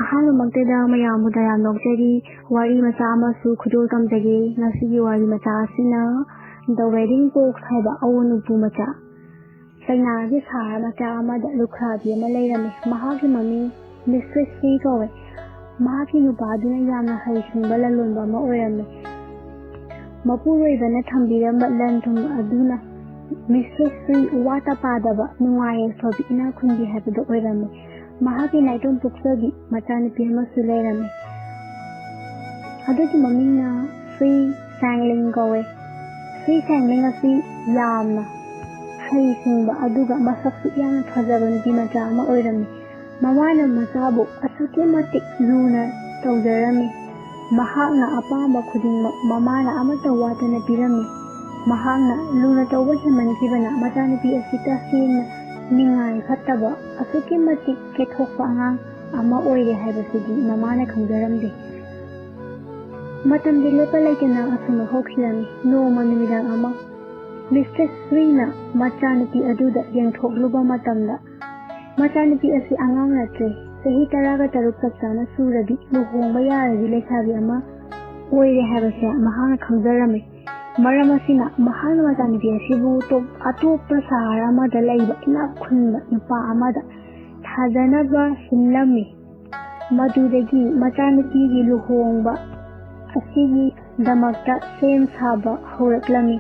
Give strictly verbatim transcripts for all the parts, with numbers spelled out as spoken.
ꯑꯍꯥꯟꯕꯃꯛꯇꯗ ꯃꯌꯥꯝꯕꯨ ꯇꯔꯥꯝꯅ ꯑꯣꯛꯆꯔꯤ꯫ ꯋꯥꯔꯤ ꯃꯆꯥ ꯑꯃꯁꯨ ꯈꯨꯗꯣꯜ ꯇꯝꯖꯒꯦ꯫ ꯉꯁꯤꯒꯤ ꯋꯥꯔꯤ ꯃꯆꯥ ꯑꯁꯤꯅ The Wedding Box ꯍꯥꯏꯕ ꯑꯑꯣꯟ ꯎꯄꯨ ꯃꯆꯥ꯫ ꯆꯩꯅꯥꯒꯤ ꯁꯍꯔ ꯃꯆꯥ ꯑꯃꯗ ꯂꯨꯈ꯭ꯔꯥꯕꯤ ꯑꯃ ꯂꯩꯔꯝꯃꯤ꯫ ꯃꯍꯥꯛꯀꯤ ꯃꯃꯤꯡ ꯃꯤꯁꯇ꯭ꯔꯦꯁ ꯁꯤ ꯀꯧꯋꯦ꯫ ꯃꯍꯥꯛꯀꯤ ꯅꯨꯄꯥꯗꯨꯅ ꯌꯥꯝꯅ ꯍꯩꯁꯤꯡꯕ ꯂꯂꯣꯟꯕ ꯑꯃ ꯑꯣꯏꯔꯝꯃꯤ꯫ ꯃꯄꯨꯔꯣꯏꯕꯅ ꯊꯝꯕꯤꯔꯝꯕ ꯂꯟ ꯊꯨꯝ ꯑꯗꯨꯅ ꯃꯤꯁꯇ꯭ꯔꯦꯁ ꯁꯤ ꯋꯥꯠꯇ ꯄꯥꯗꯕ, ꯅꯨꯡꯉꯥꯏ ꯌꯥꯏꯐꯕꯤ, ꯏꯅꯥꯛ ꯈꯨꯟꯕꯤ ꯍꯥꯏꯕꯗꯨ ꯑꯣꯏꯔꯝꯃꯤ꯫ ꯃꯍꯥꯛꯀꯤ ꯅꯥꯏꯇꯣꯝ ꯄꯣꯛꯆꯕꯤ ꯃꯆꯥꯅꯨꯄꯤ ꯑꯃꯁꯨ ꯂꯩꯔꯝꯃꯤ꯫ ꯑꯗꯨꯒꯤ ꯃꯃꯤꯡꯅ ꯁ꯭ꯔꯤ ꯁꯥꯡꯂꯤꯡ ꯀꯧꯋꯦ꯫ ꯁ꯭ꯔꯤ ꯁꯥꯡꯂꯤꯡ ꯑꯁꯤ ꯌꯥꯝꯅ ꯍꯩꯁꯤꯡꯕ ꯑꯗꯨꯒ ꯃꯁꯛꯁꯨ ꯌꯥꯝꯅ ꯐꯖꯕ ꯅꯨꯄꯤ ꯃꯆꯥ ꯑꯃ ꯑꯣꯏꯔꯝꯃꯤ꯫ ꯃꯃꯥꯅ ꯃꯆꯥꯕꯨ ꯑꯁꯨꯛꯀꯤ ꯃꯇꯤꯛ ꯂꯨꯅ ꯇꯧꯖꯔꯝꯃꯤ꯫ ꯃꯍꯥꯛꯅ ꯑꯄꯥꯝꯕ ꯈꯨꯗꯤꯡꯃꯛ ꯃꯃꯥꯅ ꯑꯃꯠꯇ ꯋꯥꯠꯇꯅ ꯄꯤꯔꯝꯃꯤ꯫ ꯃꯍꯥꯛꯅ ꯂꯨꯅ ꯇꯧꯕ ꯍꯦꯟꯃꯟꯈꯤꯕꯅ ꯃꯆꯥꯅꯨꯄꯤ ꯑꯁꯤ ꯇꯁꯦꯡꯅ ꯅꯤꯡꯉꯥꯏ ꯐꯠꯇꯕ, ꯑꯁꯨꯛꯀꯤ ꯃꯇꯤꯛ ꯀꯦꯊꯣꯛꯄ ꯑꯉꯥꯡ ꯑꯃ ꯑꯣꯏꯔꯦ ꯍꯥꯏꯕꯁꯤꯗꯤ ꯃꯃꯥꯅ ꯈꯪꯖꯔꯝꯗꯦ꯫ ꯃꯇꯝꯗꯤ ꯂꯦꯞꯄ ꯂꯩꯇꯅ ꯑꯁꯨꯝꯅ ꯍꯧꯈꯤꯔꯝꯃꯤ꯫ ꯅꯣꯡꯃ ꯅꯨꯃꯤꯗꯥꯡ ꯑꯃ ꯃꯤꯁꯇ꯭ꯔꯦꯁ ꯁ꯭ꯔꯤꯅ ꯃꯆꯥꯅꯨꯄꯤ ꯑꯗꯨꯗ ꯌꯦꯡꯊꯣꯛꯂꯨꯕ ꯃꯇꯝꯗ, ꯃꯆꯥꯅꯨꯄꯤ ꯑꯁꯤ ꯑꯉꯥꯡ ꯅꯠꯇ꯭ꯔꯦ, ꯆꯍꯤ ꯇꯔꯥꯒ ꯇꯔꯨꯛ ꯆꯞ ꯆꯥꯅ ꯁꯨꯔꯗꯤ ꯂꯨꯍꯣꯡꯕ ꯌꯥꯔꯕꯤ ꯂꯩꯁꯥꯕꯤ ꯑꯃ ꯑꯣꯏꯔꯦ ꯍꯥꯏꯕꯁꯦ ꯃꯍꯥꯛꯅ ꯈꯪꯖꯔꯝꯃꯤ꯫ ꯃꯔꯝ ꯑꯁꯤꯅ ꯃꯍꯥꯛꯅ ꯃꯆꯥꯅꯨꯄꯤ ꯑꯁꯤꯕꯨ ꯇꯣꯞ-, ꯑꯇꯣꯞꯄ ꯁꯍꯔ ꯑꯃꯗ ꯂꯩꯕ ꯏꯅꯥꯛ ꯈꯨꯟꯕ ꯅꯨꯄꯥ ꯑꯃꯗ ꯊꯥꯖꯅꯕ ꯁꯤꯟꯂꯝꯃꯤ꯫ ꯃꯗꯨꯗꯒꯤ ꯃꯆꯥꯅꯨꯄꯤꯒꯤ ꯂꯨꯍꯣꯡꯕ ꯑꯁꯤꯒꯤꯗꯃꯛꯇ ꯁꯦꯝ ꯁꯥꯕ ꯍꯧꯔꯛꯂꯝꯃꯤ꯫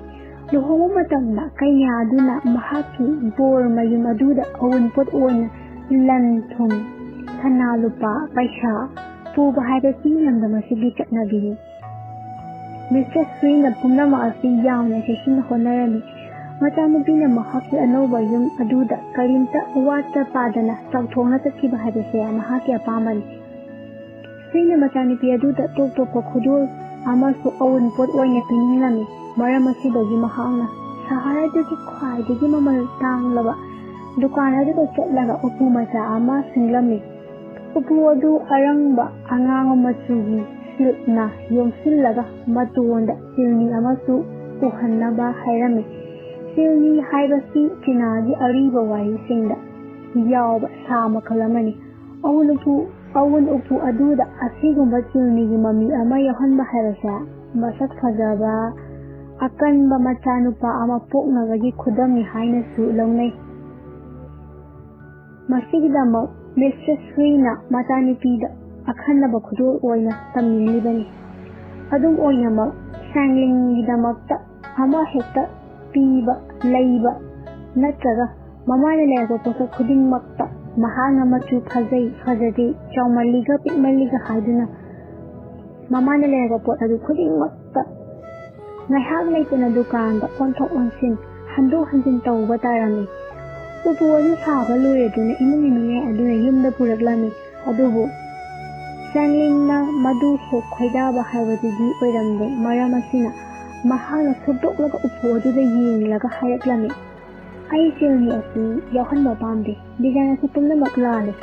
ꯂꯨꯍꯣꯡꯕ ꯃꯇꯝꯗ ꯀꯩꯅ꯭ꯌꯥ ꯑꯗꯨꯅ ꯃꯍꯥꯛꯀꯤ ꯕꯣꯔ ꯃꯌꯨꯝ ꯑꯗꯨꯗ ꯑꯎꯟꯄꯣꯠ ꯑꯣꯏꯅ ꯂꯟ ꯊꯨꯝ, ꯁꯅꯥ ꯂꯨꯄꯥ, ꯄꯩꯁꯥ ꯄꯨꯕ ꯍꯥꯏꯕꯁꯤ ꯂꯝꯗꯝ ꯑꯁꯤꯒꯤ ꯆꯠꯅꯕꯤꯅꯤ꯫ ꯃꯤꯁꯇ꯭ꯔꯦꯁ ꯁ꯭ꯔꯤꯅ ꯄꯨꯝꯅꯃꯛ ꯑꯁꯤ ꯌꯥꯝꯅ ꯆꯦꯛꯁꯤꯟꯅ ꯍꯣꯠꯅꯔꯝꯃꯤ꯫ ꯃꯆꯥꯅꯨꯄꯤꯅ ꯃꯍꯥꯛꯀꯤ ꯑꯅꯧꯕ ꯌꯨꯝ ꯑꯗꯨꯗ ꯀꯔꯤꯝꯇ ꯋꯥꯠꯇ ꯄꯥꯗꯅ ꯆꯥꯎꯊꯣꯛꯅ ꯆꯠꯈꯤꯕ ꯍꯥꯏꯕꯁꯦ ꯃꯍꯥꯛꯀꯤ ꯑꯄꯥꯝꯕꯅꯤ꯫ ꯁ꯭ꯔꯤꯅ ꯃꯆꯥꯅꯨꯄꯤ ꯑꯗꯨꯗ ꯇꯣꯞ ꯇꯣꯞꯄ ꯈꯨꯗꯣꯜ ꯑꯃꯁꯨ ꯑꯎꯟꯄꯣꯠ ꯑꯣꯏꯅ ꯄꯤꯅꯤꯡꯂꯝꯃꯤ꯫ ꯃꯔꯝ ꯑꯁꯤꯗꯒꯤ ꯃꯍꯥꯛꯅ ꯁꯍꯔ ꯑꯗꯨꯒꯤ ꯈ꯭ꯋꯥꯏꯗꯒꯤ ꯃꯃꯜ ꯇꯥꯡꯂꯕ ꯗꯨꯀꯥꯟ ꯑꯗꯨꯗ ꯆꯠꯂꯒ ꯎꯄꯨ ꯃꯆꯥ ꯑꯃ ꯁꯤꯡꯂꯝꯃꯤ꯫ ꯎꯄꯨ ꯑꯗꯨ ꯑꯔꯪꯕ ꯑꯉꯥꯡꯕ ꯃꯆꯨꯒꯤ ꯁꯤꯜꯛꯅ ꯌꯣꯝꯁꯤꯜꯂꯒ ꯃꯇꯣꯟꯗ ꯁꯤꯜꯅꯤ ꯑꯃꯁꯨ ꯄꯨꯍꯟꯅꯕ ꯍꯥꯏꯔꯝꯃꯤ꯫ ꯁꯤꯜꯅꯤ ꯍꯥꯏꯕꯁꯤ ꯆꯤꯅꯥꯒꯤ ꯑꯔꯤꯕ ꯋꯥꯔꯤꯁꯤꯡꯗ ꯌꯥꯎꯕ ꯁꯥ ꯃꯈꯜ ꯑꯃꯅꯤ꯫ ꯑꯎꯟ ꯎꯄꯨ ꯑꯋꯨꯟ ꯎꯄꯨ ꯑꯗꯨꯗ ꯑꯁꯤꯒꯨꯝꯕ ꯆꯤꯜꯃꯤꯒꯤ ꯃꯃꯤ ꯑꯃ ꯌꯥꯎꯍꯟꯕ ꯍꯥꯏꯕꯁꯦ ꯃꯁꯛ ꯐꯖꯕ, ꯑꯀꯟꯕ ꯃꯆꯥꯅꯨꯄꯥ ꯑꯃ ꯄꯣꯛꯅꯕꯒꯤ ꯈꯨꯗꯝꯅꯤ ꯍꯥꯏꯅꯁꯨ ꯂꯧꯅꯩ꯫ ꯃꯁꯤꯒꯤꯗꯃꯛ ꯃꯤꯁꯇ꯭ꯔꯦꯁ ꯁ꯭ꯔꯤꯅ ꯃꯆꯥꯅꯨꯄꯤꯗ ꯑꯈꯟꯅꯕ ꯈꯨꯗꯣꯜ ꯑꯣꯏꯅ ꯇꯝꯅꯤꯡꯂꯤꯕꯅꯤ꯫ ꯑꯗꯨꯝ ꯑꯣꯏꯅꯃꯛ, ꯁ꯭ꯌꯥꯡꯂꯤꯟꯒꯤꯗꯃꯛꯇ ꯑꯃ ꯍꯦꯛꯇ ꯄꯤꯕ, ꯂꯩꯕ ꯅꯠꯇ꯭ꯔꯒ ꯃꯃꯥꯅ ꯂꯩꯔꯛꯄ ꯄꯣꯠꯁꯛ ꯈꯨꯗꯤꯡꯃꯛꯇ ꯃꯍꯥꯛꯅ ꯃꯆꯨ ꯐꯖꯩ, ꯐꯖꯗꯦ, ꯆꯥꯎꯃꯜꯂꯤꯒ ꯄꯤꯛꯃꯜꯂꯤꯒ ꯍꯥꯏꯗꯨꯅ ꯃꯃꯥꯅ ꯂꯩꯔꯛꯄ ꯄꯣꯠ ꯑꯗꯨ ꯈꯨꯗꯤꯡꯃꯛꯇ ꯉꯥꯏꯍꯥꯛ ꯂꯩꯇꯅ ꯗꯨꯀꯥꯟꯗ ꯑꯣꯟꯊꯣꯛ ꯑꯣꯟꯁꯤꯟ, ꯍꯟꯗꯣꯛ ꯍꯟꯖꯤꯟ ꯇꯧꯕ ꯇꯥꯔꯝꯃꯤ꯫ ꯎꯄꯨ ꯑꯗꯨ ꯁꯥꯕ ꯂꯣꯏꯔꯗꯨꯅ ꯏꯃꯨꯡ ꯃꯤꯅꯥꯏ ꯑꯗꯨꯅ ꯌꯨꯝꯗ ꯄꯨꯔꯛꯂꯝꯃꯤ꯫ ꯑꯗꯨꯕꯨ ꯁ꯭ꯌꯥꯡꯂꯤꯟꯅ ꯃꯗꯨ ꯍꯦꯛ ꯈꯣꯏꯗꯥꯕ ꯍꯥꯏꯕꯗꯨꯗꯤ ꯑꯣꯏꯔꯝꯗꯦ꯫ ꯃꯔꯝ ꯑꯁꯤꯅ ꯃꯍꯥꯛꯅ ꯁꯨꯛꯇꯣꯛꯂꯒ ꯎꯄꯨ ꯑꯗꯨꯗ ꯌꯦꯡꯂꯒ ꯍꯥꯏꯔꯛꯂꯝꯃꯤ, "ꯑꯩ ꯆꯤꯜꯃꯤ ꯑꯁꯤ ꯌꯥꯎꯍꯟꯕ ꯄꯥꯝꯗꯦ꯫ ꯗꯤꯖꯥꯏꯟ ꯑꯁꯤ ꯄꯨꯝꯅꯃꯛ ꯂꯥꯜꯂꯦ꯫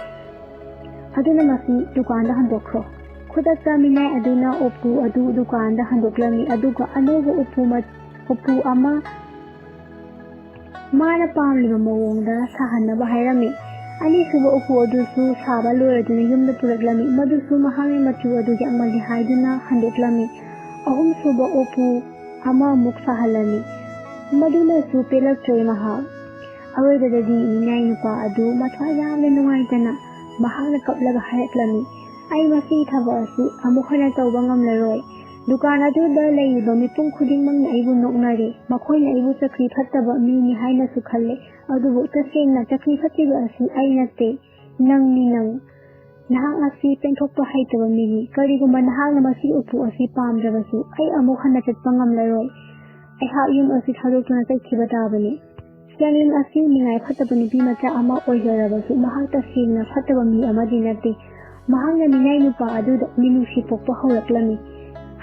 ꯑꯗꯨꯅ ꯃꯁꯤ ꯗꯨꯀꯥꯟꯗ ꯍꯟꯗꯣꯛꯈ꯭ꯔꯣ"꯫ ꯈꯨꯗꯛꯇ ꯃꯤꯅꯥꯏ ꯑꯗꯨꯅ ꯎꯄꯨ ꯑꯗꯨ ꯗꯨꯀꯥꯟꯗ ꯍꯟꯗꯣꯛꯂꯝꯃꯤ, ꯑꯗꯨꯒ ꯑꯅꯧꯕ ꯎꯄꯨ ꯃ-, ꯎꯄꯨ ꯑꯃ ꯃꯥꯅ ꯄꯥꯝꯂꯤꯕ ꯃꯑꯣꯡꯗ ꯁꯥꯍꯟꯅꯕ ꯍꯥꯏꯔꯝꯃꯤ꯫ ꯑꯅꯤꯁꯨꯕ ꯎꯄꯨ ꯑꯗꯨꯁꯨ ꯁꯥꯕ ꯂꯣꯏꯔꯗꯨꯅ ꯌꯨꯝꯗ ꯄꯨꯔꯛꯂꯝꯃꯤ꯫ ꯃꯗꯨꯁꯨ ꯃꯍꯥꯛꯅ ꯃꯆꯨ ꯑꯗꯨ ꯌꯥꯛꯃꯜꯂꯤ ꯍꯥꯏꯗꯨꯅ ꯍꯟꯗꯣꯛꯂꯝꯃꯤ꯫ ꯑꯍꯨꯝꯁꯨꯕ ꯎꯄꯨ ꯑꯃꯃꯨꯛ ꯁꯥꯍꯜꯂꯝꯃꯤ꯫ ꯃꯗꯨꯅꯁꯨ ꯄꯦꯜꯂꯛꯇ꯭ꯔꯦ ꯃꯍꯥꯛ꯫ ꯑꯔꯣꯏꯕꯗꯗꯤ ꯃꯤꯅꯥꯏ ꯅꯨꯄꯥ ꯑꯗꯨ ꯃꯊ꯭ꯋꯥꯏ ꯌꯥꯝꯅ ꯅꯨꯡꯉꯥꯏꯇꯅ ꯃꯍꯥꯛꯅ ꯀꯞꯂꯒ ꯍꯥꯏꯔꯛꯂꯝꯃꯤ, "ꯑꯩ ꯃꯁꯤꯒꯤ ꯊꯕꯛ ꯑꯁꯤ ꯑꯃꯨꯛ ꯍꯟꯅ ꯇꯧꯕ ꯉꯝꯂꯔꯣꯏ꯫ ꯗꯨꯀꯥꯟ ꯑꯗꯨꯗ ꯂꯩꯔꯤꯕ ꯃꯤꯄꯨꯝ ꯈꯨꯗꯤꯡꯃꯛꯅ ꯑꯩꯕꯨ ꯅꯣꯛꯅꯔꯦ꯫ ꯃꯈꯣꯏꯅ ꯑꯩꯕꯨ ꯆꯀ꯭ꯔꯤ ꯐꯠꯇꯕ ꯃꯤꯅꯤ ꯍꯥꯏꯅꯁꯨ ꯈꯜꯂꯦ꯫ ꯑꯗꯨꯕꯨ ꯇꯁꯦꯡꯅ ꯆꯀ꯭ꯔꯤ ꯐꯠꯇ꯭ꯔꯤꯕ ꯑꯁꯤ ꯑꯩ ꯅꯠꯇꯦ, ꯅꯪꯅꯤ ꯅꯪ꯫ ꯅꯍꯥꯛ ꯑꯁꯤ ꯄꯦꯟꯊꯣꯛꯄ ꯍꯩꯇꯕ ꯃꯤꯅꯤ꯫ ꯀꯔꯤꯒꯨꯝꯕ ꯅꯍꯥꯛꯅ ꯃꯁꯤꯒꯤ ꯎꯄꯨ ꯑꯁꯤ ꯄꯥꯝꯗ꯭ꯔꯕꯁꯨ, ꯑꯩ ꯑꯃꯨꯛ ꯍꯟꯅ ꯆꯠꯄ ꯉꯝꯂꯔꯣꯏ꯫ ꯑꯩꯍꯥꯛ ꯌꯨꯝ ꯑꯁꯤ ꯊꯥꯗꯣꯛꯇꯨꯅ ꯆꯠꯈꯤꯕ ꯇꯥꯕꯅꯤ"꯫ ꯁ꯭ꯌꯥꯡꯂꯤꯟ ꯑꯁꯤ ꯅꯤꯡꯉꯥꯏ ꯐꯠꯇꯕ ꯅꯨꯄꯤ ꯃꯆꯥ ꯑꯃ ꯑꯣꯏꯖꯔꯕꯁꯨ, ꯃꯍꯥꯛ ꯇꯁꯦꯡꯅ ꯐꯠꯇꯕ ꯃꯤ ꯑꯃꯗꯤ ꯅꯠꯇꯦ꯫ ꯃꯍꯥꯛꯅ ꯃꯤꯅꯥꯏ ꯅꯨꯄꯥ ꯑꯗꯨꯗ ꯃꯤꯅꯨꯡꯁꯤ ꯄꯣꯛꯄ ꯍꯧꯔꯛꯂꯝꯃꯤ꯫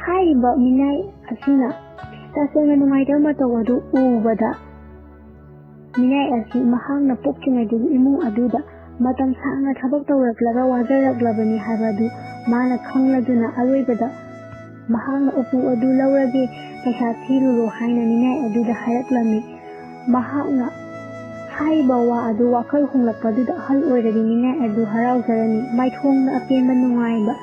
ꯍꯥꯏꯔꯤꯕ ꯃꯤꯅꯥꯏ ꯑꯁꯤꯅ ꯇꯁꯦꯡꯅ ꯅꯨꯡꯉꯥꯏꯇꯕ ꯃꯇꯧ ꯑꯗꯨ ꯎꯕꯗ, ꯃꯤꯅꯥꯏ ꯑꯁꯤ ꯃꯍꯥꯛꯅ ꯄꯣꯛꯇ꯭ꯔꯤꯉꯩꯗꯒꯤ ꯏꯃꯨꯡ ꯑꯗꯨꯗ ꯃꯇꯝ ꯁꯥꯡꯅ ꯊꯕꯛ ꯇꯧꯔꯛꯂꯒ ꯋꯥꯖꯔꯛꯂꯕꯅꯤ ꯍꯥꯏꯕ ꯑꯗꯨ ꯃꯥꯅ ꯈꯪꯂꯗꯨꯅ, ꯑꯔꯣꯏꯕꯗ ꯃꯍꯥꯛꯅ ꯎꯄꯨ ꯑꯗꯨ ꯂꯧꯔꯒꯦ, ꯄꯩꯁꯥ ꯊꯤꯔꯨꯔꯣ ꯍꯥꯏꯅ ꯃꯤꯅꯥꯏ ꯑꯗꯨꯗ ꯍꯥꯏꯔꯛꯂꯝꯃꯤ꯫ ꯃꯍꯥꯛꯅ ꯍꯥꯏꯔꯤꯕ ꯋꯥ ꯑꯗꯨ ꯋꯥꯈꯜ ꯍꯣꯡꯂꯛꯄꯗꯨꯗ ꯑꯍꯜ ꯑꯣꯏꯔꯕꯤ ꯃꯤꯅꯥꯏ ꯑꯗꯨ ꯍꯔꯥꯎꯖꯔꯝꯃꯤ꯫ ꯃꯥꯏꯊꯣꯡꯗ ꯑꯄꯦꯟꯕ ꯅꯨꯡꯉꯥꯏꯕ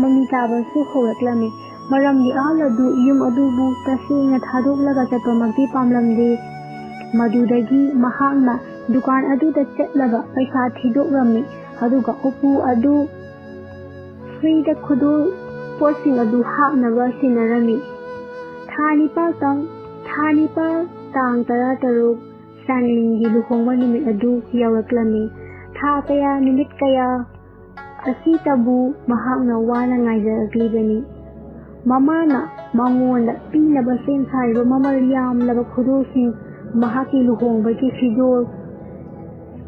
ꯃꯃꯤ ꯇꯥꯕꯁꯨ ꯍꯧꯔꯛꯂꯝꯃꯤ꯫ ꯃꯔꯝꯗꯤ ꯑꯍꯜ ꯑꯗꯨ ꯌꯨꯝ ꯑꯗꯨꯕꯨ ꯇꯁꯦꯡꯅ ꯊꯥꯗꯣꯛꯂꯒ ꯆꯠꯄꯃꯛꯇꯤ ꯄꯥꯝꯂꯝꯗꯦ꯫ ꯃꯗꯨꯗꯒꯤ ꯃꯍꯥꯛꯅ ꯗꯨꯀꯥꯟ ꯑꯗꯨꯗ ꯆꯠꯂꯒ ꯄꯩꯁꯥ ꯊꯤꯗꯣꯛꯂꯝꯃꯤ꯫ ꯑꯗꯨꯒ ꯎꯄꯨ ꯑꯗꯨ ꯐ꯭ꯔꯤꯗ ꯈꯨꯗꯣꯜ ꯄꯣꯠꯁꯤꯡ ꯑꯗꯨ ꯍꯥꯞꯅꯕ ꯁꯤꯟꯅꯔꯝꯃꯤ꯫ ꯊꯥ ꯅꯤꯄꯥꯜ ꯇꯥꯡ, ꯊꯥ ꯅꯤꯄꯥꯜ ꯇꯥꯡ ꯇꯔꯥꯇꯔꯨꯛ ꯆꯥꯟꯂꯤꯟꯒꯤ ꯂꯨꯍꯣꯡꯕ ꯅꯨꯃꯤꯠ ꯑꯗꯨ ꯌꯧꯔꯛꯂꯝꯃꯤ꯫ ꯊꯥ ꯀꯌꯥ, ꯅꯨꯃꯤꯠ ꯀꯌꯥ ꯑꯁꯤꯇꯕꯨ ꯃꯍꯥꯛꯅ ꯋꯥꯅ ꯉꯥꯏꯖꯔꯛꯂꯤꯕꯅꯤ꯫ ꯃꯃꯥꯅ ꯃꯉꯣꯟꯗ ꯄꯤꯅꯕ ꯁꯦꯝ ꯁꯥꯔꯤꯕ ꯃꯃꯜ ꯌꯥꯝꯂꯕ ꯈꯨꯗꯣꯜꯁꯤꯡ, ꯃꯍꯥꯛꯀꯤ ꯂꯨꯍꯣꯡꯕꯒꯤ ꯐꯤꯖꯣꯜ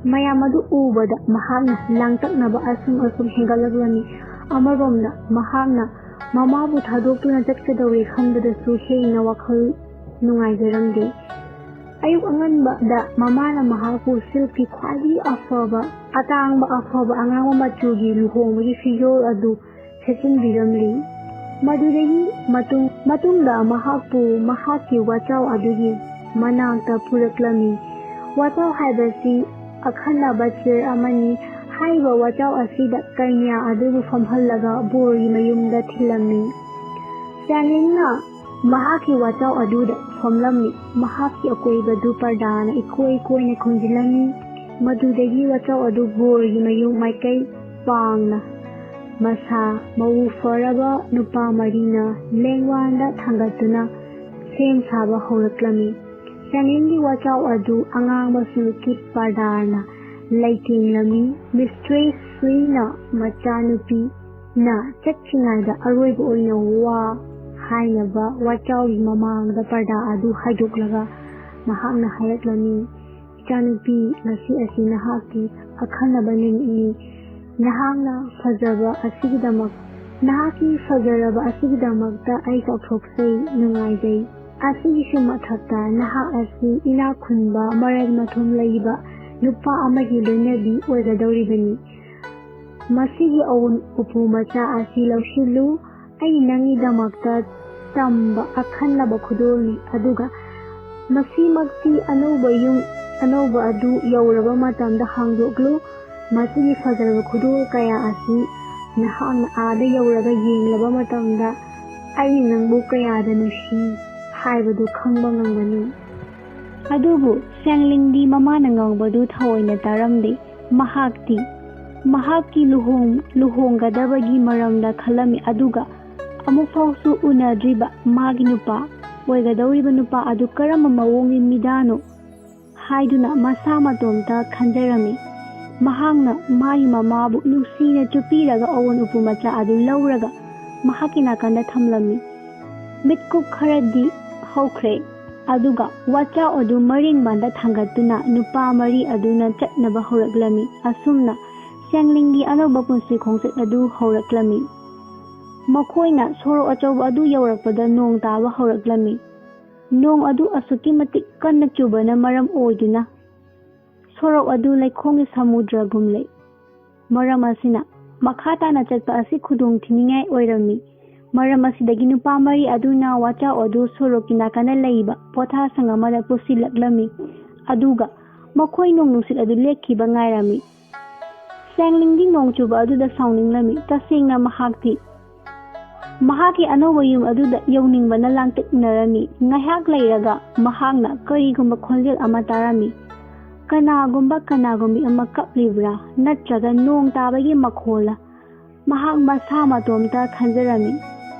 ꯃꯌꯥꯝ ꯑꯗꯨ ꯎꯕꯗ ꯃꯍꯥꯛꯅ ꯂꯥꯡꯇꯛꯅꯕ ꯑꯁꯨꯝ ꯑꯁꯨꯝ ꯍꯦꯟꯒꯠꯂꯛꯂꯝꯃꯤ꯫ ꯑꯃꯔꯣꯝꯗ ꯃꯍꯥꯛꯅ ꯃꯃꯥꯕꯨ ꯊꯥꯗꯣꯛꯇꯨꯅ ꯆꯠꯀꯗꯧꯔꯦ ꯈꯟꯕꯗꯁꯨ ꯍꯦꯟꯅ ꯋꯥꯈꯜ ꯅꯨꯡꯉꯥꯏꯖꯔꯝꯗꯦ꯫ ꯑꯌꯨꯛ ꯑꯉꯟꯕꯗ ꯃꯃꯥꯅ ꯃꯍꯥꯛꯄꯨ ꯁꯤꯜꯛꯀꯤ ꯈ꯭ꯋꯥꯏꯗꯒꯤ ꯑꯐꯕ, ꯑꯇꯥꯡꯕ ꯑꯐꯕ ꯑꯉꯥꯡꯕ ꯃꯆꯨꯒꯤ ꯂꯨꯍꯣꯡꯕꯒꯤ ꯐꯤꯖꯣꯜ ꯑꯗꯨ ꯁꯦꯠꯆꯤꯟꯕꯤꯔꯝꯂꯤ꯫ ꯃꯗꯨꯗꯒꯤ ꯃꯇꯨꯡ, ꯃꯇꯨꯡꯗ ꯃꯍꯥꯛꯄꯨ ꯃꯍꯥꯛꯀꯤ ꯋꯥꯆꯥꯎ ꯑꯗꯨꯒꯤ ꯃꯅꯥꯛꯇ ꯄꯨꯔꯛꯂꯝꯃꯤ꯫ ꯋꯥꯆꯥꯎ ꯍꯥꯏꯕꯁꯤ ꯑꯈꯟꯅꯕ ꯆꯤꯌꯔ ꯑꯃꯅꯤ꯫ ꯍꯥꯏꯔꯤꯕ ꯋꯥꯆꯥꯎ ꯑꯁꯤꯗ ꯀꯩꯅ꯭ꯌꯥ ꯑꯗꯨꯕꯨ ꯐꯝꯍꯜꯂꯒ ꯕꯣꯔꯒꯤ ꯃꯌꯨꯝꯗ ꯊꯤꯜꯂꯝꯃꯤ꯫ ꯆꯥꯟꯂꯤꯟꯅ ꯃꯍꯥꯛꯀꯤ ꯋꯥꯆꯥꯎ ꯑꯗꯨꯗ ꯐꯝꯂꯝꯃꯤ꯫ ꯃꯍꯥꯛꯀꯤ ꯑꯀꯣꯏꯕꯗꯨ ꯄꯔꯗꯥꯅ ꯏꯀꯣꯏ ꯀꯣꯏꯅ ꯈꯨꯝꯖꯤꯜꯂꯝꯃꯤ꯫ ꯃꯗꯨꯗꯒꯤ ꯋꯥꯆꯥꯎ ꯑꯗꯨ ꯕꯣꯔꯒꯤ ꯃꯌꯨꯝ ꯃꯥꯏꯀꯩ ꯄꯥꯡꯅ ꯃꯁꯥ ꯃꯎ ꯐꯔꯕ ꯅꯨꯄꯥ ꯃꯔꯤꯅ ꯂꯦꯡꯋꯥꯟꯗ ꯊꯥꯡꯒꯠꯇꯨꯅ ꯁꯦꯝ ꯁꯥꯕ ꯍꯧꯔꯛꯂꯝꯃꯤ꯫ ꯆꯥꯟꯂꯤꯟꯒꯤ ꯋꯥꯆꯥꯎ ꯑꯗꯨ ꯑꯉꯥꯡꯕ ꯁꯤꯜꯛꯀꯤ ꯄꯔꯗꯥꯅ ꯂꯩꯇꯦꯡꯂꯝꯃꯤ꯫ ꯃꯤꯁꯇ꯭ꯔꯦꯁ ꯁꯨꯏꯅ ꯃꯆꯥꯅꯨꯄꯤꯅ ꯆꯠꯈꯤꯉꯩꯗ ꯑꯔꯣꯏꯕ ꯑꯣꯏꯅ ꯋꯥ ꯍꯥꯏꯅꯕ ꯋꯥꯆꯥꯎꯒꯤ ꯃꯃꯥꯡꯗ ꯄꯔꯗꯥ ꯑꯗꯨ ꯍꯥꯏꯗꯣꯛꯂꯒ ꯃꯍꯥꯛꯅ ꯍꯥꯏꯔꯛꯂꯝꯃꯤ, "ꯏꯆꯥꯅꯨꯄꯤ, ꯉꯁꯤ ꯑꯁꯤ ꯅꯍꯥꯛꯀꯤ ꯑꯈꯟꯅꯕ ꯅꯨꯃꯤꯠꯅꯤ꯫ ꯅꯍꯥꯛꯅ ꯐꯖꯕ ꯑꯁꯤꯒꯤꯗꯃꯛ, ꯅꯍꯥꯛꯀꯤ ꯐꯖꯔꯕ ꯑꯁꯤꯒꯤꯗꯃꯛꯇ ꯑꯩ ꯆꯥꯎꯊꯣꯛꯆꯩ, ꯅꯨꯡꯉꯥꯏꯖꯩ꯫ ꯑꯁꯤꯒꯤꯁꯨ ꯃꯊꯛꯇ ꯅꯍꯥꯛ ꯑꯁꯤ ꯏꯅꯥꯛ ꯈꯨꯟꯕ, ꯃꯔꯜ ꯃꯊꯨꯝ ꯂꯩꯕ ꯅꯨꯄꯥ ꯑꯃꯒꯤ ꯂꯣꯏꯅꯕꯤ ꯑꯣꯏꯒꯗꯧꯔꯤꯕꯅꯤ꯫ ꯃꯁꯤꯒꯤ ꯑꯎꯟ ꯎꯄꯨ ꯃꯆꯥ ꯑꯁꯤ ꯂꯧꯁꯤꯜꯂꯨ꯫ ꯑꯩ ꯅꯪꯒꯤꯗꯃꯛꯇ ꯇꯝꯕ ꯑꯈꯟꯅꯕ ꯈꯨꯗꯣꯜꯅꯤ, ꯑꯗꯨꯒ ꯃꯁꯤꯃꯛꯇꯤ ꯑꯅꯧꯕ ꯌꯨꯝ ꯑꯅꯧꯕ ꯑꯗꯨ ꯌꯧꯔꯕ ꯃꯇꯝꯗ ꯍꯥꯡꯗꯣꯛꯂꯨ꯫ ꯃꯁꯤꯒꯤ ꯐꯖꯔꯕ ꯈꯨꯗꯣꯜ ꯀꯌꯥ ꯑꯁꯤ ꯅꯍꯥꯛꯅ ꯑꯥꯗ ꯌꯧꯔꯒ ꯌꯦꯡꯂꯕ ꯃꯇꯝꯗ ꯑꯩꯅ ꯅꯪꯕꯨ ꯀꯌꯥꯗ ꯅꯨꯡꯁꯤ ꯍꯥꯏꯕꯗꯨ ꯈꯪꯕ ꯉꯝꯒꯅꯤ꯫ ꯑꯗꯨꯕꯨ ꯁꯦꯡꯂꯤꯡꯗꯤ ꯃꯃꯥꯅ ꯉꯥꯡꯕꯗꯨ ꯊꯑꯣꯏꯅ ꯇꯥꯔꯝꯗꯦ꯫ ꯃꯍꯥꯛꯇꯤ ꯃꯍꯥꯛꯀꯤ ꯂꯨꯍꯣꯡ-, ꯂꯨꯍꯣꯡꯒꯗꯕꯒꯤ ꯃꯔꯝꯗ ꯈꯜꯂꯝꯃꯤ, ꯑꯗꯨꯒ ꯑꯃꯨꯛꯐꯥꯎꯁꯨ ꯎꯅꯗ꯭ꯔꯤꯕ ꯃꯥꯒꯤ ꯅꯨꯄꯥ, ꯑꯣꯏꯒꯗꯧꯔꯤꯕ ꯅꯨꯄꯥ ꯑꯗꯨ ꯀꯔꯝꯕ ꯃꯑꯣꯡꯒꯤ ꯃꯤꯗꯥꯅꯣ ꯍꯥꯏꯗꯨꯅ ꯃꯁꯥ ꯃꯇꯣꯝꯇ ꯈꯟꯖꯔꯝꯃꯤ꯫ ꯃꯍꯥꯛꯅ ꯃꯥꯒꯤ ꯃꯃꯥꯕꯨ ꯅꯨꯡꯁꯤꯅ ꯆꯨꯞꯄꯤꯔꯒ ꯑꯑꯣꯟ ꯎꯄꯨ ꯃꯆꯥ ꯑꯗꯨ ꯂꯧꯔꯒ ꯃꯍꯥꯛꯀꯤ ꯅꯥꯀꯟꯗ ꯊꯝꯂꯝꯃꯤ꯫ ꯃꯤꯠꯀꯨꯞ ꯈꯔꯗꯤ ꯍꯧꯈ꯭ꯔꯦ, ꯑꯗꯨꯒ ꯋꯥꯆꯥꯎ ꯑꯗꯨ ꯃꯔꯤꯡꯕꯥꯟꯗ ꯊꯥꯡꯒꯠꯇꯨꯅ ꯅꯨꯄꯥ ꯃꯔꯤ ꯑꯗꯨꯅ ꯆꯠꯅꯕ ꯍꯧꯔꯛꯂꯝꯃꯤ꯫ ꯑꯁꯨꯝꯅ ꯁꯦꯡꯂꯤꯡꯒꯤ ꯑꯅꯧꯕ ꯄꯨꯟꯁꯤ ꯈꯣꯡꯆꯠ ꯑꯗꯨ ꯍꯧꯔꯛꯂꯝꯃꯤ꯫ ꯃꯈꯣꯏꯅ ꯁꯣꯔꯣꯛ ꯑꯆꯧꯕ ꯑꯗꯨ ꯌꯧꯔꯛꯄꯗ ꯅꯣꯡ ꯇꯥꯕ ꯍꯧꯔꯛꯂꯝꯃꯤ꯫ ꯅꯣꯡ ꯑꯗꯨ ꯑꯁꯨꯛꯀꯤ ꯃꯇꯤꯛ ꯀꯟꯅ ꯆꯨꯕꯅ ꯃꯔꯝ ꯑꯣꯏꯗꯨꯅ ꯁꯣꯔꯣꯛ ꯑꯗꯨ ꯂꯩꯈꯣꯝꯒꯤ ꯁꯃꯨꯗ꯭ꯔꯒꯨꯝ ꯂꯩ꯫ ꯃꯔꯝ ꯑꯁꯤꯅ ꯃꯈꯥ ꯇꯥꯅ ꯆꯠꯄ ꯑꯁꯤ ꯈꯨꯗꯣꯡ ꯊꯤꯅꯤꯡꯉꯥꯏ ꯑꯣꯏꯔꯝꯃꯤ꯫ ꯃꯔꯝ ꯑꯁꯤꯗꯒꯤ ꯅꯨꯄꯥ ꯃꯔꯤ ꯑꯗꯨꯅ ꯋꯥꯆꯥꯎ ꯑꯗꯨ ꯁꯣꯔꯣꯛꯀꯤ ꯅꯥꯀꯟꯗ ꯂꯩꯕ ꯄꯣꯊꯥꯁꯪ ꯑꯃꯗ ꯄꯨꯁꯤꯜꯂꯛꯂꯝꯃꯤ, ꯑꯗꯨꯒ ꯃꯈꯣꯏ ꯅꯣꯡ ꯅꯨꯡꯁꯤꯠ ꯑꯗꯨ ꯂꯦꯞꯈꯤꯕ ꯉꯥꯏꯔꯝꯃꯤ꯫ ꯁꯦꯡꯂꯤꯡꯗꯤ ꯅꯣꯡ ꯆꯨꯕ ꯑꯗꯨꯗ ꯁꯥꯎꯅꯤꯡꯂꯝꯃꯤ꯫ ꯇꯁꯦꯡꯅ ꯃꯍꯥꯛꯇꯤ ꯃꯍꯥꯛꯀꯤ ꯑꯅꯧꯕ ꯌꯨꯝ ꯑꯗꯨꯗ ꯌꯧꯅꯤꯡꯕꯅ ꯂꯥꯡꯇꯛꯅꯔꯝꯃꯤ꯫ ꯉꯥꯏꯍꯥꯛ ꯂꯩꯔꯒ ꯃꯍꯥꯛꯅ ꯀꯔꯤꯒꯨꯝꯕ ꯈꯣꯟꯖꯦꯜ ꯑꯃ ꯇꯥꯔꯝꯃꯤ꯫ ꯀꯅꯥꯒꯨꯝꯕ, ꯀꯅꯥꯒꯨꯝꯕꯤ ꯑꯃ ꯀꯞꯂꯤꯕ꯭ꯔꯥ, ꯅꯠꯇ꯭ꯔꯒ ꯅꯣꯡ ꯇꯥꯕꯒꯤ ꯃꯈꯣꯜꯂ? ꯃꯍꯥꯛ ꯃꯁꯥ ꯃꯇꯣꯝꯇ ꯈꯟꯖꯔꯝꯃꯤ꯫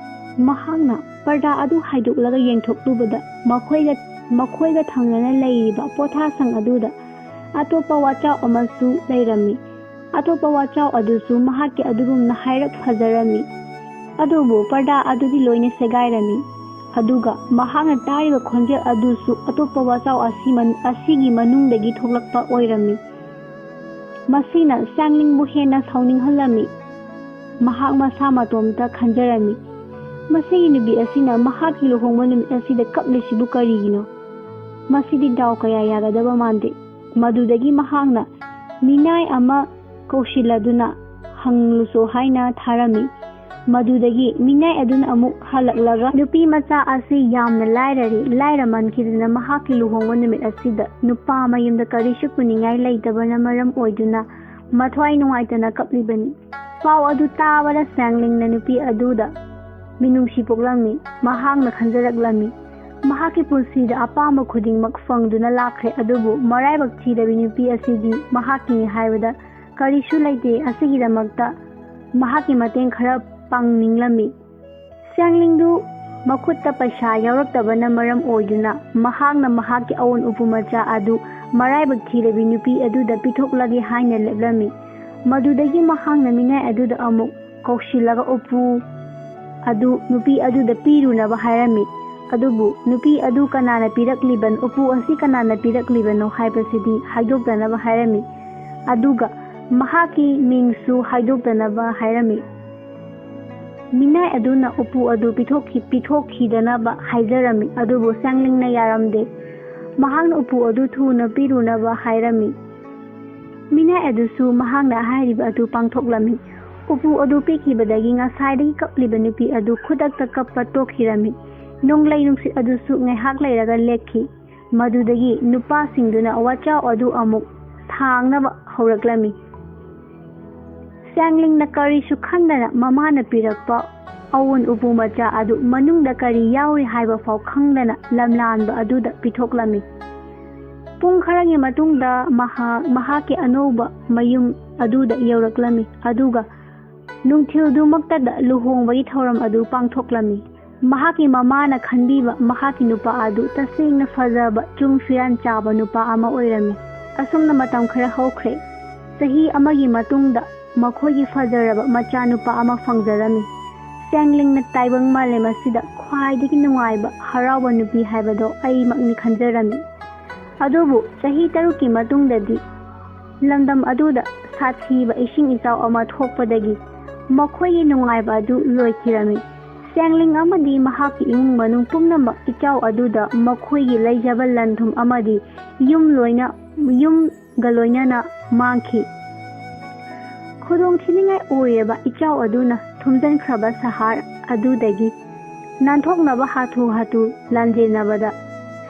ꯃꯍꯥꯛꯅ ꯄꯔꯗꯥ ꯑꯗꯨ ꯍꯥꯏꯗꯣꯛꯂꯒ ꯌꯦꯡꯊꯣꯛꯂꯨꯕꯗ ꯃꯈꯣꯏꯒ, ꯃꯈꯣꯏꯒ ꯊꯪꯅꯅ ꯂꯩꯔꯤꯕ ꯄꯣꯊꯥꯁꯪ ꯑꯗꯨꯗ ꯑꯇꯣꯞꯄ ꯋꯥꯆꯥꯎ ꯑꯃꯁꯨ ꯂꯩꯔꯝꯃꯤ꯫ ꯑꯇꯣꯞꯄ ꯋꯥꯆꯥꯎ ꯑꯗꯨꯁꯨ ꯃꯍꯥꯛꯀꯤ ꯑꯗꯨꯒꯨꯝꯅ ꯍꯥꯏꯔꯞ ꯐꯖꯔꯝꯃꯤ, ꯑꯗꯨꯕꯨ ꯄꯔꯗꯥ ꯑꯗꯨꯗꯤ ꯂꯣꯏꯅ ꯁꯦꯒꯥꯏꯔꯝꯃꯤ꯫ ꯑꯗꯨꯒ ꯃꯍꯥꯛꯅ ꯇꯥꯔꯤꯕ ꯈꯣꯟꯖꯦꯜ ꯑꯗꯨꯁꯨ ꯑꯇꯣꯞꯄ ꯋꯥꯆꯥꯎ ꯑꯁꯤ ꯃꯟ-, ꯑꯁꯤꯒꯤ ꯃꯅꯨꯡꯗꯒꯤ ꯊꯣꯛꯂꯛꯄ ꯑꯣꯏꯔꯝꯃꯤ꯫ ꯃꯁꯤꯅ ꯁꯦꯡꯂꯤꯡꯕꯨ ꯍꯦꯟꯅ ꯁꯥꯎꯅꯤꯡꯍꯜꯂꯝꯃꯤ꯫ ꯃꯍꯥꯛ ꯃꯁꯥ ꯃꯇꯣꯝꯇ ꯈꯟꯖꯔꯝꯃꯤ, "ꯃꯁꯤꯒꯤ ꯅꯨꯄꯤ ꯑꯁꯤꯅ ꯃꯍꯥꯛꯀꯤ ꯂꯨꯍꯣꯡꯕ ꯅꯨꯃꯤꯠ ꯑꯁꯤꯗ ꯀꯞꯂꯤꯁꯤꯕꯨ ꯀꯔꯤꯒꯤꯅꯣ? ꯃꯁꯤꯗꯤ ꯗꯥꯎ ꯀꯌꯥ ꯌꯥꯒꯗꯕ ꯃꯥꯟꯗꯦ"꯫ ꯃꯗꯨꯗꯒꯤ ꯃꯍꯥꯛꯅ ꯃꯤꯅꯥꯏ ꯑꯃ ꯀꯧꯁꯤꯜꯂꯗꯨꯅ ꯍꯪꯂꯨꯆꯣ ꯍꯥꯏꯅ ꯊꯥꯔꯝꯃꯤ꯫ ꯃꯗꯨꯗꯒꯤ ꯃꯤꯅꯥꯏ ꯑꯗꯨꯅ ꯑꯃꯨꯛ ꯍꯜꯂꯛꯂꯒ ꯅꯨꯄꯤ ꯃꯆꯥ ꯑꯁꯤ ꯌꯥꯝꯅ ꯂꯥꯏꯔꯔꯤ, ꯂꯥꯏꯔꯃꯟꯈꯤꯗꯅ ꯃꯍꯥꯛꯀꯤ ꯂꯨꯍꯣꯡꯕ ꯅꯨꯃꯤꯠ ꯑꯁꯤꯗ ꯅꯨꯄꯥ ꯃꯌꯨꯝꯗ ꯀꯔꯤꯁꯨ ꯄꯨꯅꯤꯡꯉꯥꯏ ꯂꯩꯇꯕꯅ ꯃꯔꯝ ꯑꯣꯏꯗꯨꯅ ꯃꯊ꯭ꯋꯥꯏ ꯅꯨꯡꯉꯥꯏꯇꯅ ꯀꯞꯂꯤꯕꯅꯤ꯫ ꯄꯥꯎ ꯑꯗꯨ ꯇꯥꯕꯗ ꯁꯦꯡꯂꯤꯡꯅ ꯅꯨꯄꯤ ꯑꯗꯨꯗ ꯃꯤꯅꯨꯡꯁꯤ ꯄꯣꯛꯂꯝꯃꯤ꯫ ꯃꯍꯥꯛꯅ ꯈꯟꯖꯔꯛꯂꯝꯃꯤ, ꯃꯍꯥꯛꯀꯤ ꯄꯨꯟꯁꯤꯗ ꯑꯄꯥꯝꯕ ꯈꯨꯗꯤꯡꯃꯛ ꯐꯪꯗꯨꯅ ꯂꯥꯛꯈ꯭ꯔꯦ, ꯑꯗꯨꯕꯨ ꯃꯔꯥꯏꯕꯛ ꯊꯤꯔꯕꯤ ꯅꯨꯄꯤ ꯑꯁꯤꯗꯤ ꯃꯍꯥꯛꯀꯤꯅꯤ ꯍꯥꯏꯕꯗ ꯀꯔꯤꯁꯨ ꯂꯩꯇꯦ꯫ ꯑꯁꯤꯒꯤꯗꯃꯛꯇ ꯃꯍꯥꯛꯀꯤ ꯃꯇꯦꯡ ꯈꯔ ꯄꯥꯡꯅꯤꯡꯂꯝꯃꯤ꯫ ꯁꯦꯡꯂꯤꯡꯗꯨ ꯃꯈꯨꯠꯇ ꯄꯩꯁꯥ ꯌꯥꯎꯔꯛꯇꯕꯅ ꯃꯔꯝ ꯑꯣꯏꯗꯨꯅ ꯃꯍꯥꯛꯅ ꯃꯍꯥꯛꯀꯤ ꯑꯋꯨꯟ ꯎꯄꯨ ꯃꯆꯥ ꯑꯗꯨ ꯃꯔꯥꯏꯕꯛ ꯊꯤꯔꯕꯤ ꯅꯨꯄꯤ ꯑꯗꯨꯗ ꯄꯤꯊꯣꯛꯂꯒꯦ ꯍꯥꯏꯅ ꯂꯦꯞꯂꯝꯃꯤ꯫ ꯃꯗꯨꯗꯒꯤ ꯃꯍꯥꯛꯅ ꯃꯤꯅꯥꯏ ꯑꯗꯨꯗ ꯑꯃꯨꯛ ꯀꯧꯁꯤꯜꯂꯒ ꯎꯄꯨ ꯑꯗꯨ ꯅꯨꯄꯤ ꯑꯗꯨꯗ ꯄꯤꯔꯨꯅꯕ ꯍꯥꯏꯔꯝꯃꯤ꯫ ꯑꯗꯨꯕꯨ ꯅꯨꯄꯤ ꯑꯗꯨ ꯀꯅꯥꯅ ꯄꯤꯔꯛꯂꯤꯕꯅꯣ, ꯎꯄꯨ ꯑꯁꯤ ꯀꯅꯥꯅ ꯄꯤꯔꯛꯂꯤꯕꯅꯣ ꯍꯥꯏꯕꯁꯤꯗꯤ ꯍꯥꯏꯗꯣꯛꯇꯅꯕ ꯍꯥꯏꯔꯝꯃꯤ꯫ ꯑꯗꯨꯒ ꯃꯍꯥꯛꯀꯤ ꯃꯤꯡꯁꯨ ꯍꯥꯏꯗꯣꯛꯇꯅꯕ ꯍꯥꯏꯔꯝꯃꯤ꯫ ꯃꯤꯅꯥꯏ ꯑꯗꯨꯅ ꯎꯄꯨ ꯑꯗꯨ ꯄꯤꯊꯣꯛꯈꯤ-, ꯄꯤꯊꯣꯛꯈꯤꯗꯅꯕ ꯍꯥꯏꯖꯔꯝꯃꯤ, ꯑꯗꯨꯕꯨ ꯁꯦꯡꯂꯤꯡꯅ ꯌꯥꯔꯝꯗꯦ꯫ ꯃꯍꯥꯛꯅ ꯎꯄꯨ ꯑꯗꯨ ꯊꯨꯅ ꯄꯤꯔꯨꯅꯕ ꯍꯥꯏꯔꯝꯃꯤ꯫ ꯃꯤꯅꯥꯏ ꯑꯗꯨꯁꯨ ꯃꯍꯥꯛꯅ ꯍꯥꯏꯔꯤꯕ ꯑꯗꯨ ꯄꯥꯡꯊꯣꯛꯂꯝꯃꯤ꯫ ꯎꯄꯨ ꯑꯗꯨ ꯄꯤꯈꯤꯕꯗꯒꯤ ꯉꯁꯥꯏꯗꯒꯤ ꯀꯞꯂꯤꯕ ꯅꯨꯄꯤ ꯑꯗꯨ ꯈꯨꯗꯛꯇ ꯀꯞꯄ ꯇꯣꯛꯈꯤꯔꯝꯃꯤ꯫ ꯅꯣꯡꯂꯩ ꯅꯨꯡꯁꯤꯠ ꯑꯗꯨꯁꯨ ꯉꯥꯏꯍꯥꯛ ꯂꯩꯔꯒ ꯂꯦꯞꯈꯤ꯫ ꯃꯗꯨꯗꯒꯤ ꯅꯨꯄꯥꯁꯤꯡꯗꯨꯅ ꯋꯥꯆꯥꯎ ꯑꯗꯨ ꯑꯃꯨꯛ ꯊꯥꯡꯅꯕ ꯍꯧꯔꯛꯂꯝꯃꯤ꯫ ꯁꯦꯡꯂꯤꯡꯅ ꯀꯔꯤꯁꯨ ꯈꯟꯗꯅ ꯃꯃꯥꯅ ꯄꯤꯔꯛꯄ ꯑꯋꯨꯟ ꯎꯄꯨ ꯃꯆꯥ ꯑꯗꯨ ꯃꯅꯨꯡꯗ ꯀꯔꯤ ꯌꯥꯎꯔꯤ ꯍꯥꯏꯕ ꯐꯥꯎ ꯈꯪꯗꯅ ꯂꯝꯂꯥꯟꯕ ꯑꯗꯨꯗ ꯄꯤꯊꯣꯛꯂꯝꯃꯤ꯫ ꯄꯨꯡ ꯈꯔꯒꯤ ꯃꯇꯨꯡꯗ ꯃꯍꯥꯛ ꯃꯍꯥꯛꯀꯤ ꯑꯅꯧꯕ ꯃꯌꯨꯝ ꯑꯗꯨꯗ ꯌꯧꯔꯛꯂꯝꯃꯤ, ꯑꯗꯨꯒ ꯅꯨꯡꯊꯤꯜꯗꯨꯃꯛꯇꯗ ꯂꯨꯍꯣꯡꯕꯒꯤ ꯊꯧꯔꯝ ꯑꯗꯨ ꯄꯥꯡꯊꯣꯛꯂꯝꯃꯤ꯫ ꯃꯍꯥꯛꯀꯤ ꯃꯃꯥꯅ ꯈꯟꯕꯤꯕ ꯃꯍꯥꯛꯀꯤ ꯅꯨꯄꯥ ꯑꯗꯨ ꯇꯁꯦꯡꯅ ꯐꯖꯕ, ꯆꯨꯡ ꯐꯤꯔꯥꯟ ꯆꯥꯕ ꯅꯨꯄꯥ ꯑꯃ ꯑꯣꯏꯔꯝꯃꯤ꯫ ꯑꯁꯨꯝꯅ ꯃꯇꯝ ꯈꯔ ꯍꯧꯈ꯭ꯔꯦ꯫ ꯆꯍꯤ ꯑꯃꯒꯤ ꯃꯇꯨꯡꯗ ꯃꯈꯣꯏꯒꯤ ꯐꯖꯔꯕ ꯃꯆꯥꯅꯨꯄꯥ ꯑꯃ ꯐꯪꯖꯔꯝꯃꯤ꯫ ꯁꯦꯡꯂꯤꯡꯅ ꯇꯥꯏꯕꯪ ꯃꯥꯂꯦꯝ ꯑꯁꯤꯗ ꯈ꯭ꯋꯥꯏꯗꯒꯤ ꯅꯨꯡꯉꯥꯏꯕ, ꯍꯔꯥꯎꯕ ꯅꯨꯄꯤ ꯍꯥꯏꯕꯗꯣ ꯑꯩꯃꯛꯅꯤ ꯈꯟꯖꯔꯝꯃꯤ꯫ ꯑꯗꯨꯕꯨ ꯆꯍꯤ ꯇꯔꯨꯛꯀꯤ ꯃꯇꯨꯡꯗꯗꯤ ꯂꯝꯗꯝ ꯑꯗꯨꯗ ꯁꯥꯊꯤꯕ ꯏꯁꯤꯡ ꯏꯆꯥꯎ ꯑꯃ ꯊꯣꯛꯄꯗꯒꯤ ꯃꯈꯣꯏꯒꯤ ꯅꯨꯡꯉꯥꯏꯕ ꯑꯗꯨ ꯂꯣꯏꯈꯤꯔꯝꯃꯤ꯫ ꯁꯦꯡꯂꯤꯡ ꯑꯃꯗꯤ ꯃꯍꯥꯛꯀꯤ ꯏꯃꯨꯡ ꯃꯅꯨꯡ ꯄꯨꯝꯅꯃꯛ ꯏꯆꯥꯎ ꯑꯗꯨꯗ ꯃꯈꯣꯏꯒꯤ ꯂꯩꯖꯕ ꯂꯟ ꯊꯨꯝ ꯑꯃꯗꯤ ꯌꯨꯝ ꯂꯣꯏꯅ, ꯌꯨꯝꯒ ꯂꯣꯏꯅꯅ ꯃꯥꯡꯈꯤ꯫ ꯈꯨꯗꯣꯡ ꯊꯤꯅꯤꯡꯉꯥꯏ ꯑꯣꯏꯔꯕ ꯏꯆꯥꯎ ꯑꯗꯨꯅ ꯈꯨꯝꯖꯤꯟꯈ꯭ꯔꯕ ꯁꯍꯥꯔ ꯑꯗꯨꯗꯒꯤ ꯅꯥꯟꯊꯣꯛꯅꯕ ꯍꯥꯊꯨ ꯍꯥꯊꯨ ꯂꯥꯟꯖꯦꯟꯅꯕꯗ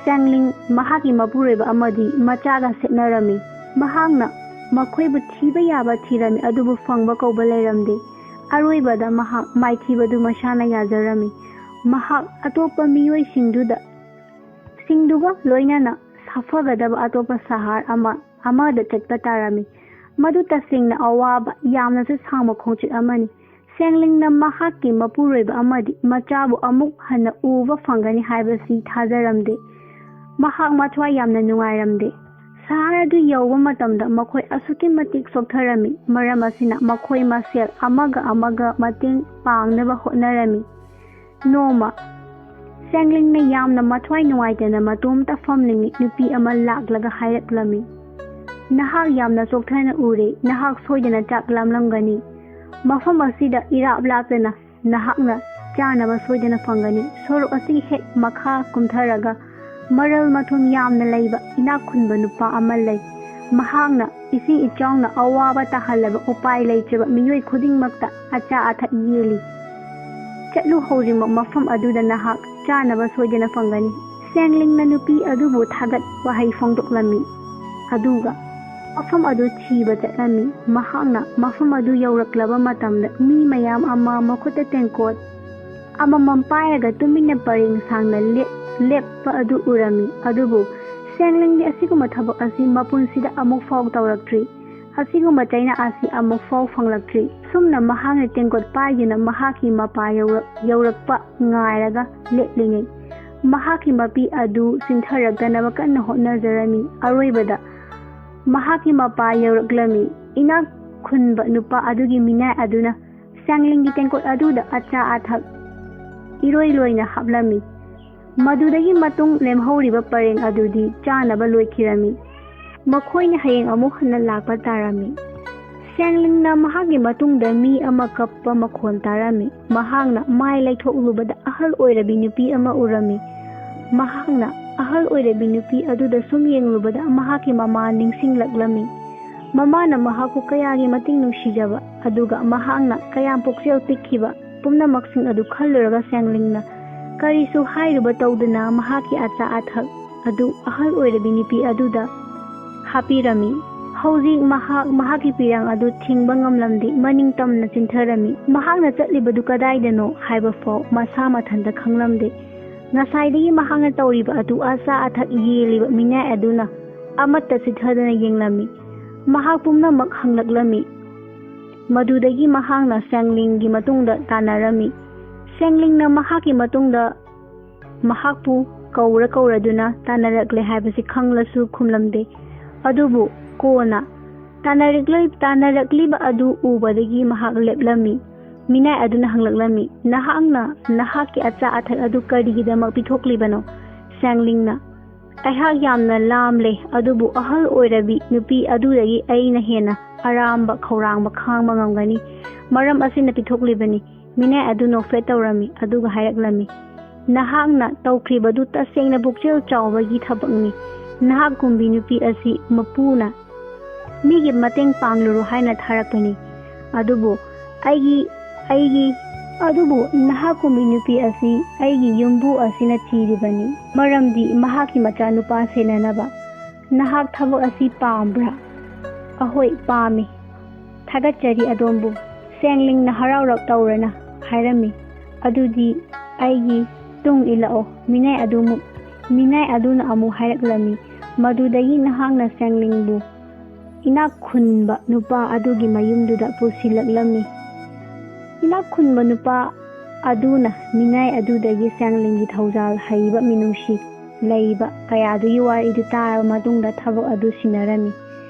ꯁꯦꯡꯂꯤꯡ ꯃꯍꯥꯛꯀꯤ ꯃꯄꯨꯔꯣꯏꯕ ꯑꯃꯗꯤ ꯃꯆꯥꯒ ꯁꯦꯠꯅꯔꯝꯃꯤ꯫ ꯃꯍꯥꯛꯅ ꯃꯈꯣꯏꯕꯨ ꯊꯤꯕ ꯌꯥꯕ ꯊꯤꯔꯝꯃꯤ, ꯑꯗꯨꯕꯨ ꯐꯪꯕ ꯀꯧꯕ ꯂꯩꯔꯝꯗꯦ꯫ ꯑꯔꯣꯏꯕꯗ ꯃꯍꯥꯛ ꯃꯥꯏꯊꯤꯕꯗꯨ ꯃꯁꯥꯅ ꯌꯥꯖꯔꯝꯃꯤ꯫ ꯃꯍꯥꯛ ꯑꯇꯣꯞꯄ ꯃꯤꯑꯣꯏꯁꯤꯡꯗꯨꯗ ꯁꯤꯡꯗꯨꯒ ꯂꯣꯏꯅꯅ ꯁꯥꯐꯒꯗꯕ ꯑꯇꯣꯞꯄ ꯁꯍꯔ ꯑꯃ ꯑꯃꯗ ꯆꯠꯄ ꯇꯥꯔꯝꯃꯤ꯫ ꯃꯗꯨ ꯇꯁꯦꯡꯅ ꯑꯋꯥꯕ ꯌꯥꯝꯅꯁꯨ ꯁꯥꯡꯕ ꯈꯣꯡꯆꯠ ꯑꯃꯅꯤ꯫ ꯁꯦꯡꯂꯤꯡꯅ ꯃꯍꯥꯛꯀꯤ ꯃꯄꯨꯔꯣꯏꯕ ꯑꯃꯗꯤ ꯃꯆꯥꯕꯨ ꯑꯃꯨꯛ ꯍꯟꯅ ꯎꯕ ꯐꯪꯒꯅꯤ ꯍꯥꯏꯕꯁꯤ ꯊꯥꯖꯔꯝꯗꯦ꯫ ꯃꯍꯥꯛ ꯃꯊ꯭ꯋꯥꯏ ꯌꯥꯝꯅ ꯅꯨꯡꯉꯥꯏꯔꯝꯗꯦ꯫ ꯁꯍꯔ ꯑꯗꯨ ꯌꯧꯕ ꯃꯇꯝꯗ ꯃꯈꯣꯏ ꯑꯁꯨꯛꯀꯤ ꯃꯇꯤꯛ ꯆꯣꯛꯊꯔꯝꯃꯤ꯫ ꯃꯔꯝ ꯑꯁꯤꯅ ꯃꯈꯣꯏ ꯃꯁꯦꯜ ꯑꯃꯒ ꯑꯃꯒ ꯃꯇꯦꯡ ꯄꯥꯡꯅꯕ ꯍꯣꯠꯅꯔꯝꯃꯤ꯫ ꯅꯣꯡꯃ ꯁꯦꯡꯂꯤꯡꯅ ꯌꯥꯝꯅ ꯃꯊ꯭ꯋꯥꯏ ꯅꯨꯡꯉꯥꯏꯇꯅ ꯃꯇꯣꯝꯇ ꯐꯝꯂꯤꯉꯩ ꯅꯨꯄꯤ ꯑꯃ ꯂꯥꯛꯂꯒ ꯍꯥꯏꯔꯛꯂꯝꯃꯤ, "ꯅꯍꯥꯛ ꯌꯥꯝꯅ ꯆꯣꯛꯊꯅ ꯎꯔꯦ꯫ ꯅꯍꯥꯛ ꯁꯣꯏꯗꯅ ꯆꯥꯛ ꯂꯥꯝꯂꯝꯒꯅꯤ꯫ ꯃꯐꯝ ꯑꯁꯤꯗ ꯏꯔꯥꯞ ꯂꯥꯞꯇꯅ ꯅꯍꯥꯛꯅ ꯆꯥꯅꯕ ꯁꯣꯏꯗꯅ ꯐꯪꯒꯅꯤ꯫ ꯁꯣꯔꯣꯛ ꯑꯁꯤꯒꯤ ꯍꯦꯛ ꯃꯈꯥ ꯀꯨꯝꯊꯔꯒ ꯃꯔꯜ ꯃꯊꯨꯝ ꯌꯥꯝꯅ ꯂꯩꯕ ꯏꯅꯥꯛ ꯈꯨꯟꯕ ꯅꯨꯄꯥ ꯑꯃ ꯂꯩ꯫ ꯃꯍꯥꯛꯅ ꯏꯁꯤꯡ ꯏꯆꯥꯎꯅ ꯑꯋꯥꯕ ꯇꯥꯍꯜꯂꯕ ꯎꯄꯥꯏ ꯂꯩꯇ꯭ꯔꯕ ꯃꯤꯑꯣꯏ ꯈꯨꯗꯤꯡꯃꯛꯇ ꯑꯆꯥ ꯑꯊꯛ ꯌꯦꯜꯂꯤ꯫ ꯆꯠꯂꯨ, ꯍꯧꯖꯤꯛꯃꯛ ꯃꯐꯝ ꯑꯗꯨꯗ ꯅꯍꯥꯛ ꯆꯥꯅꯕ ꯁꯣꯏꯗꯅ ꯐꯪꯒꯅꯤ꯫" ꯁꯦꯡꯂꯤꯡꯅ ꯅꯨꯄꯤ ꯑꯗꯨꯕꯨ ꯊꯥꯒꯠ ꯋꯥꯍꯩ ꯐꯣꯡꯗꯣꯛꯂꯝꯃꯤ꯫ ꯑꯗꯨꯒ ꯃꯐꯝ ꯑꯗꯨ ꯊꯤꯕ ꯆꯠꯂꯝꯃꯤ꯫ ꯃꯍꯥꯛꯅ ꯃꯐꯝ ꯑꯗꯨ ꯌꯧꯔꯛꯂꯕ ꯃꯇꯝꯗ ꯃꯤ ꯃꯌꯥꯝ ꯑꯃ ꯃꯈꯨꯠꯇ ꯇꯦꯡꯀꯣꯠ ꯑꯃꯃꯝ ꯄꯥꯏꯔꯒ ꯇꯨꯃꯤꯟꯅ ꯄꯔꯦꯡ ꯁꯥꯡꯅ ꯂꯦꯞ-, ꯂꯦꯞꯄ ꯑꯗꯨ ꯎꯔꯝꯃꯤ꯫ ꯑꯗꯨꯕꯨ ꯁꯦꯡꯂꯤꯡꯗꯤ ꯑꯁꯤꯒꯨꯝꯕ ꯊꯕꯛ ꯑꯁꯤ ꯃꯄꯨꯟꯁꯤꯗ ꯑꯃꯨꯛ ꯐꯥꯎ ꯇꯧꯔꯛꯇ꯭ꯔꯤ꯫ ꯑꯁꯤꯒꯨꯝꯕ ꯆꯩꯅꯥ ꯑꯁꯤ ꯑꯃꯨꯛ ꯐꯥꯎ ꯐꯪꯂꯛꯇ꯭ꯔꯤ꯫ ꯁꯨꯝꯅ ꯃꯍꯥꯛꯅ ꯇꯦꯡꯀꯣꯠ ꯄꯥꯏꯗꯨꯅ ꯃꯍꯥꯛꯀꯤ ꯃꯄꯥ ꯌꯧꯔꯛ-, ꯌꯧꯔꯛꯄ ꯉꯥꯏꯔꯒ ꯂꯦꯞꯂꯤꯉꯩ, ꯃꯍꯥꯛꯀꯤ ꯃꯄꯤ ꯑꯗꯨ ꯆꯤꯟꯊꯔꯛꯇꯅꯕ ꯀꯟꯅ ꯍꯣꯠꯅꯖꯔꯝꯃꯤ꯫ ꯑꯔꯣꯏꯕꯗ ꯃꯍꯥꯛꯀꯤ ꯃꯄꯥ ꯌꯧꯔꯛꯂꯝꯃꯤ꯫ ꯏꯅꯥꯛ ꯈꯨꯟꯕ ꯅꯨꯄꯥ ꯑꯗꯨꯒꯤ ꯃꯤꯅꯥꯏ ꯑꯗꯨꯅ ꯁꯦꯡꯂꯤꯡꯒꯤ ꯇꯦꯡꯀꯣꯠ ꯑꯗꯨꯗ ꯑꯆꯥ ꯑꯊꯛ ꯏꯔꯣꯏ ꯂꯣꯏꯅ ꯍꯥꯞꯂꯝꯃꯤ꯫ ꯃꯗꯨꯗꯒꯤ ꯃꯇꯨꯡ ꯂꯦꯝꯍꯧꯔꯤꯕ ꯄꯔꯦꯡ ꯑꯗꯨꯗꯤ ꯆꯥꯅꯕ ꯂꯣꯏꯈꯤꯔꯝꯃꯤ꯫ ꯃꯈꯣꯏꯅ ꯍꯌꯦꯡ ꯑꯃꯨꯛ ꯍꯟꯅ ꯂꯥꯛꯄ ꯇꯥꯔꯝꯃꯤ꯫ ꯁꯦꯡꯂꯤꯡꯅ ꯃꯍꯥꯛꯀꯤ ꯃꯇꯨꯡꯗ ꯃꯤ ꯑꯃ ꯀꯞꯄ ꯃꯈꯣꯟ ꯇꯥꯔꯝꯃꯤ꯫ ꯃꯍꯥꯛꯅ ꯃꯥꯏ ꯂꯩꯊꯣꯛꯂꯨꯕꯗ ꯑꯍꯜ ꯑꯣꯏꯔꯕꯤ ꯅꯨꯄꯤ ꯑꯃ ꯎꯔꯝꯃꯤ꯫ ꯃꯍꯥꯛꯅ ꯑꯍꯜ ꯑꯣꯏꯔꯕꯤ ꯅꯨꯄꯤ ꯑꯗꯨꯗ ꯁꯨꯝ ꯌꯦꯡꯂꯨꯕꯗ ꯃꯍꯥꯛꯀꯤ ꯃꯃꯥ ꯅꯤꯡꯁꯤꯡꯂꯛꯂꯝꯃꯤ꯫ ꯃꯃꯥꯅ ꯃꯍꯥꯛꯄꯨ ꯀꯌꯥꯒꯤ ꯃꯇꯤꯛ ꯅꯨꯡꯁꯤꯖꯕ ꯑꯗꯨꯒ ꯃꯍꯥꯛꯅ ꯀꯌꯥꯝ ꯄꯨꯛꯆꯦꯜ ꯄꯤꯛꯈꯤꯕ ꯄꯨꯝꯅꯃꯛꯁꯤꯡ ꯑꯗꯨ ꯈꯜꯂꯨꯔꯒ ꯁꯦꯡꯂꯤꯡꯅ ꯀꯔꯤꯁꯨ ꯍꯥꯏꯔꯨꯕ ꯇꯧꯗꯅ ꯃꯍꯥꯛꯀꯤ ꯑꯆꯥ ꯑꯊꯛ ꯑꯗꯨ ꯑꯍꯜ ꯑꯣꯏꯔꯕꯤ ꯅꯨꯄꯤ ꯑꯗꯨꯗ ꯍꯥꯞꯄꯤꯔꯝꯃꯤ꯫ ꯍꯧꯖꯤꯛ ꯃꯍꯥꯛ ꯃꯍꯥꯛꯀꯤ ꯄꯤꯔꯥꯡ ꯑꯗꯨ ꯊꯤꯡꯕ ꯉꯝꯂꯝꯗꯦ, ꯃꯅꯤꯡ ꯇꯝꯅ ꯆꯤꯟꯊꯔꯝꯃꯤ꯫ ꯃꯍꯥꯛꯅ ꯆꯠꯂꯤꯕꯗꯨ ꯀꯗꯥꯏꯗꯅꯣ ꯍꯥꯏꯕ ꯐꯥꯎ ꯃꯁꯥ ꯃꯊꯟꯇ ꯈꯪꯂꯝꯗꯦ꯫ ꯉꯁꯥꯏꯗꯒꯤ ꯃꯍꯥꯛꯅ ꯇꯧꯔꯤꯕ ꯑꯗꯨ ꯑꯆꯥ ꯑꯊꯛ ꯌꯦꯜꯂꯤꯕ ꯃꯤꯅꯥꯏ ꯑꯗꯨꯅ ꯑꯃꯠꯇ ꯆꯤꯠꯊꯗꯅ ꯌꯦꯡꯂꯝꯃꯤ꯫ ꯃꯍꯥꯛ ꯄꯨꯝꯅꯃꯛ ꯍꯪꯂꯛꯂꯝꯃꯤ꯫ ꯃꯗꯨꯗꯒꯤ ꯃꯍꯥꯛꯅ ꯁꯦꯡꯂꯤꯡꯒꯤ ꯃꯇꯨꯡꯗ ꯇꯥꯟꯅꯔꯝꯃꯤ꯫ ꯁꯦꯡꯂꯤꯡꯅ ꯃꯍꯥꯛꯀꯤ ꯃꯇꯨꯡꯗ ꯃꯍꯥꯛꯄꯨ ꯀꯧꯔ ꯀꯧꯔꯗꯨꯅ ꯇꯥꯟꯅꯔꯛꯂꯦ ꯍꯥꯏꯕꯁꯤ ꯈꯪꯂꯁꯨ ꯈꯨꯝꯂꯝꯗꯦ꯫ ꯑꯗꯨꯕꯨ ꯀꯣꯟꯅ ꯇꯥꯟꯅꯔꯛꯂꯤ-, ꯇꯥꯟꯅꯔꯛꯂꯤꯕ ꯑꯗꯨ ꯎꯕꯗꯒꯤ ꯃꯍꯥꯛ ꯂꯦꯞꯂꯝꯃꯤ꯫ ꯃꯤꯅꯥꯏ ꯑꯗꯨꯅ ꯍꯪꯂꯛꯂꯝꯃꯤ, "ꯅꯍꯥꯛꯅ ꯅꯍꯥꯛꯀꯤ ꯑꯆꯥ ꯑꯊꯛ ꯑꯗꯨ ꯀꯔꯤꯒꯤꯗꯃꯛ ꯄꯤꯊꯣꯛꯂꯤꯕꯅꯣ?" ꯁꯦꯡꯂꯤꯡꯅ, "ꯑꯩꯍꯥꯛ ꯌꯥꯝꯅ ꯂꯥꯝꯂꯦ, ꯑꯗꯨꯕꯨ ꯑꯍꯜ ꯑꯣꯏꯔꯕꯤ ꯅꯨꯄꯤ ꯑꯗꯨꯗꯒꯤ ꯑꯩꯅ ꯍꯦꯟꯅ ꯑꯔꯥꯝꯕ ꯈꯧꯔꯥꯡꯕ ꯈꯥꯡꯕ ꯉꯝꯒꯅꯤ꯫ ꯃꯔꯝ ꯑꯁꯤꯅ ꯄꯤꯊꯣꯛꯂꯤꯕꯅꯤ꯫" ꯃꯤꯅꯥꯏ ꯑꯗꯨ ꯅꯣꯛꯐꯦꯠ ꯇꯧꯔꯝꯃꯤ, ꯑꯗꯨꯒ ꯍꯥꯏꯔꯛꯂꯝꯃꯤ, "ꯅꯍꯥꯛꯅ ꯇꯧꯈ꯭ꯔꯤꯕꯗꯨ ꯇꯁꯦꯡꯅ ꯄꯨꯛꯆꯦꯜ ꯆꯥꯎꯕꯒꯤ ꯊꯕꯛꯅꯤ꯫ ꯅꯍꯥꯛ ꯀꯨꯝꯕꯤ ꯅꯨꯄꯤ ꯑꯁꯤ ꯃꯄꯨꯅ ꯃꯤꯒꯤ ꯃꯇꯦꯡ ꯄꯥꯡꯂꯨꯔꯣ ꯍꯥꯏꯅ ꯊꯥꯔꯛꯄꯅꯤ꯫ ꯑꯗꯨꯕꯨ ꯑꯩꯒꯤ, ꯑꯩꯒꯤ, ꯑꯗꯨꯕꯨ ꯅꯍꯥꯛ ꯀꯨꯝꯕꯤ ꯅꯨꯄꯤ ꯑꯁꯤ ꯑꯩꯒꯤ ꯌꯨꯝꯕꯨ ꯑꯁꯤꯅ ꯊꯤꯔꯤꯕꯅꯤ, ꯃꯔꯝꯗꯤ ꯃꯍꯥꯛꯀꯤ ꯃꯆꯥꯅꯨꯄꯥ ꯁꯦꯟꯅꯅꯕ꯫ ꯅꯍꯥꯛ ꯊꯕꯛ ꯑꯁꯤ ꯄꯥꯝꯕ꯭ꯔꯥ?" "ꯑꯍꯣꯏ, ꯄꯥꯝꯃꯤ꯫ ꯊꯥꯒꯠꯆꯔꯤ ꯑꯗꯣꯝꯕꯨ꯫" ꯁꯦꯡꯂꯤꯡꯅ ꯍꯔꯥꯎꯔꯞ ꯇꯧꯔꯅ ꯍꯥꯏꯔꯝꯃꯤ, "ꯑꯗꯨꯗꯤ ꯑꯩꯒꯤ ꯇꯨꯡ ꯏꯜꯂꯛꯑꯣ꯫" ꯃꯤꯅꯥꯏ ꯑꯗꯨꯃꯨꯛ, ꯃꯤꯅꯥꯏ ꯑꯗꯨꯅ ꯑꯃꯨꯛ ꯍꯥꯏꯔꯛꯂꯝꯃꯤ, "ꯃꯗꯨꯗꯒꯤ ꯅꯍꯥꯛꯅ ꯁꯦꯡꯂꯤꯡꯕꯨ ꯏꯅꯥꯛ ꯈꯨꯟꯕ ꯅꯨꯄꯥ ꯑꯗꯨꯒꯤ ꯃꯌꯨꯝꯗꯨꯗ ꯄꯨꯁꯤꯜꯂꯛꯂꯝꯃꯤ꯫" ꯏꯅꯥꯛ ꯈꯨꯟꯕ ꯅꯨꯄꯥ ꯑꯗꯨꯅ ꯃꯤꯅꯥꯏ ꯑꯗꯨꯗꯒꯤ ꯁꯦꯡꯂꯤꯡꯒꯤ ꯊꯧꯖꯥꯜ ꯍꯩꯕ, ꯃꯤꯅꯨꯡꯁꯤ ꯂꯩꯕ ꯀꯌꯥꯗꯨꯒꯤ ꯋꯥꯔꯤꯗꯨ ꯇꯥꯔꯕ ꯃꯇꯨꯡꯗ ꯊꯕꯛ ꯑꯗꯨ ꯁꯤꯟꯅꯔꯝꯃꯤ꯫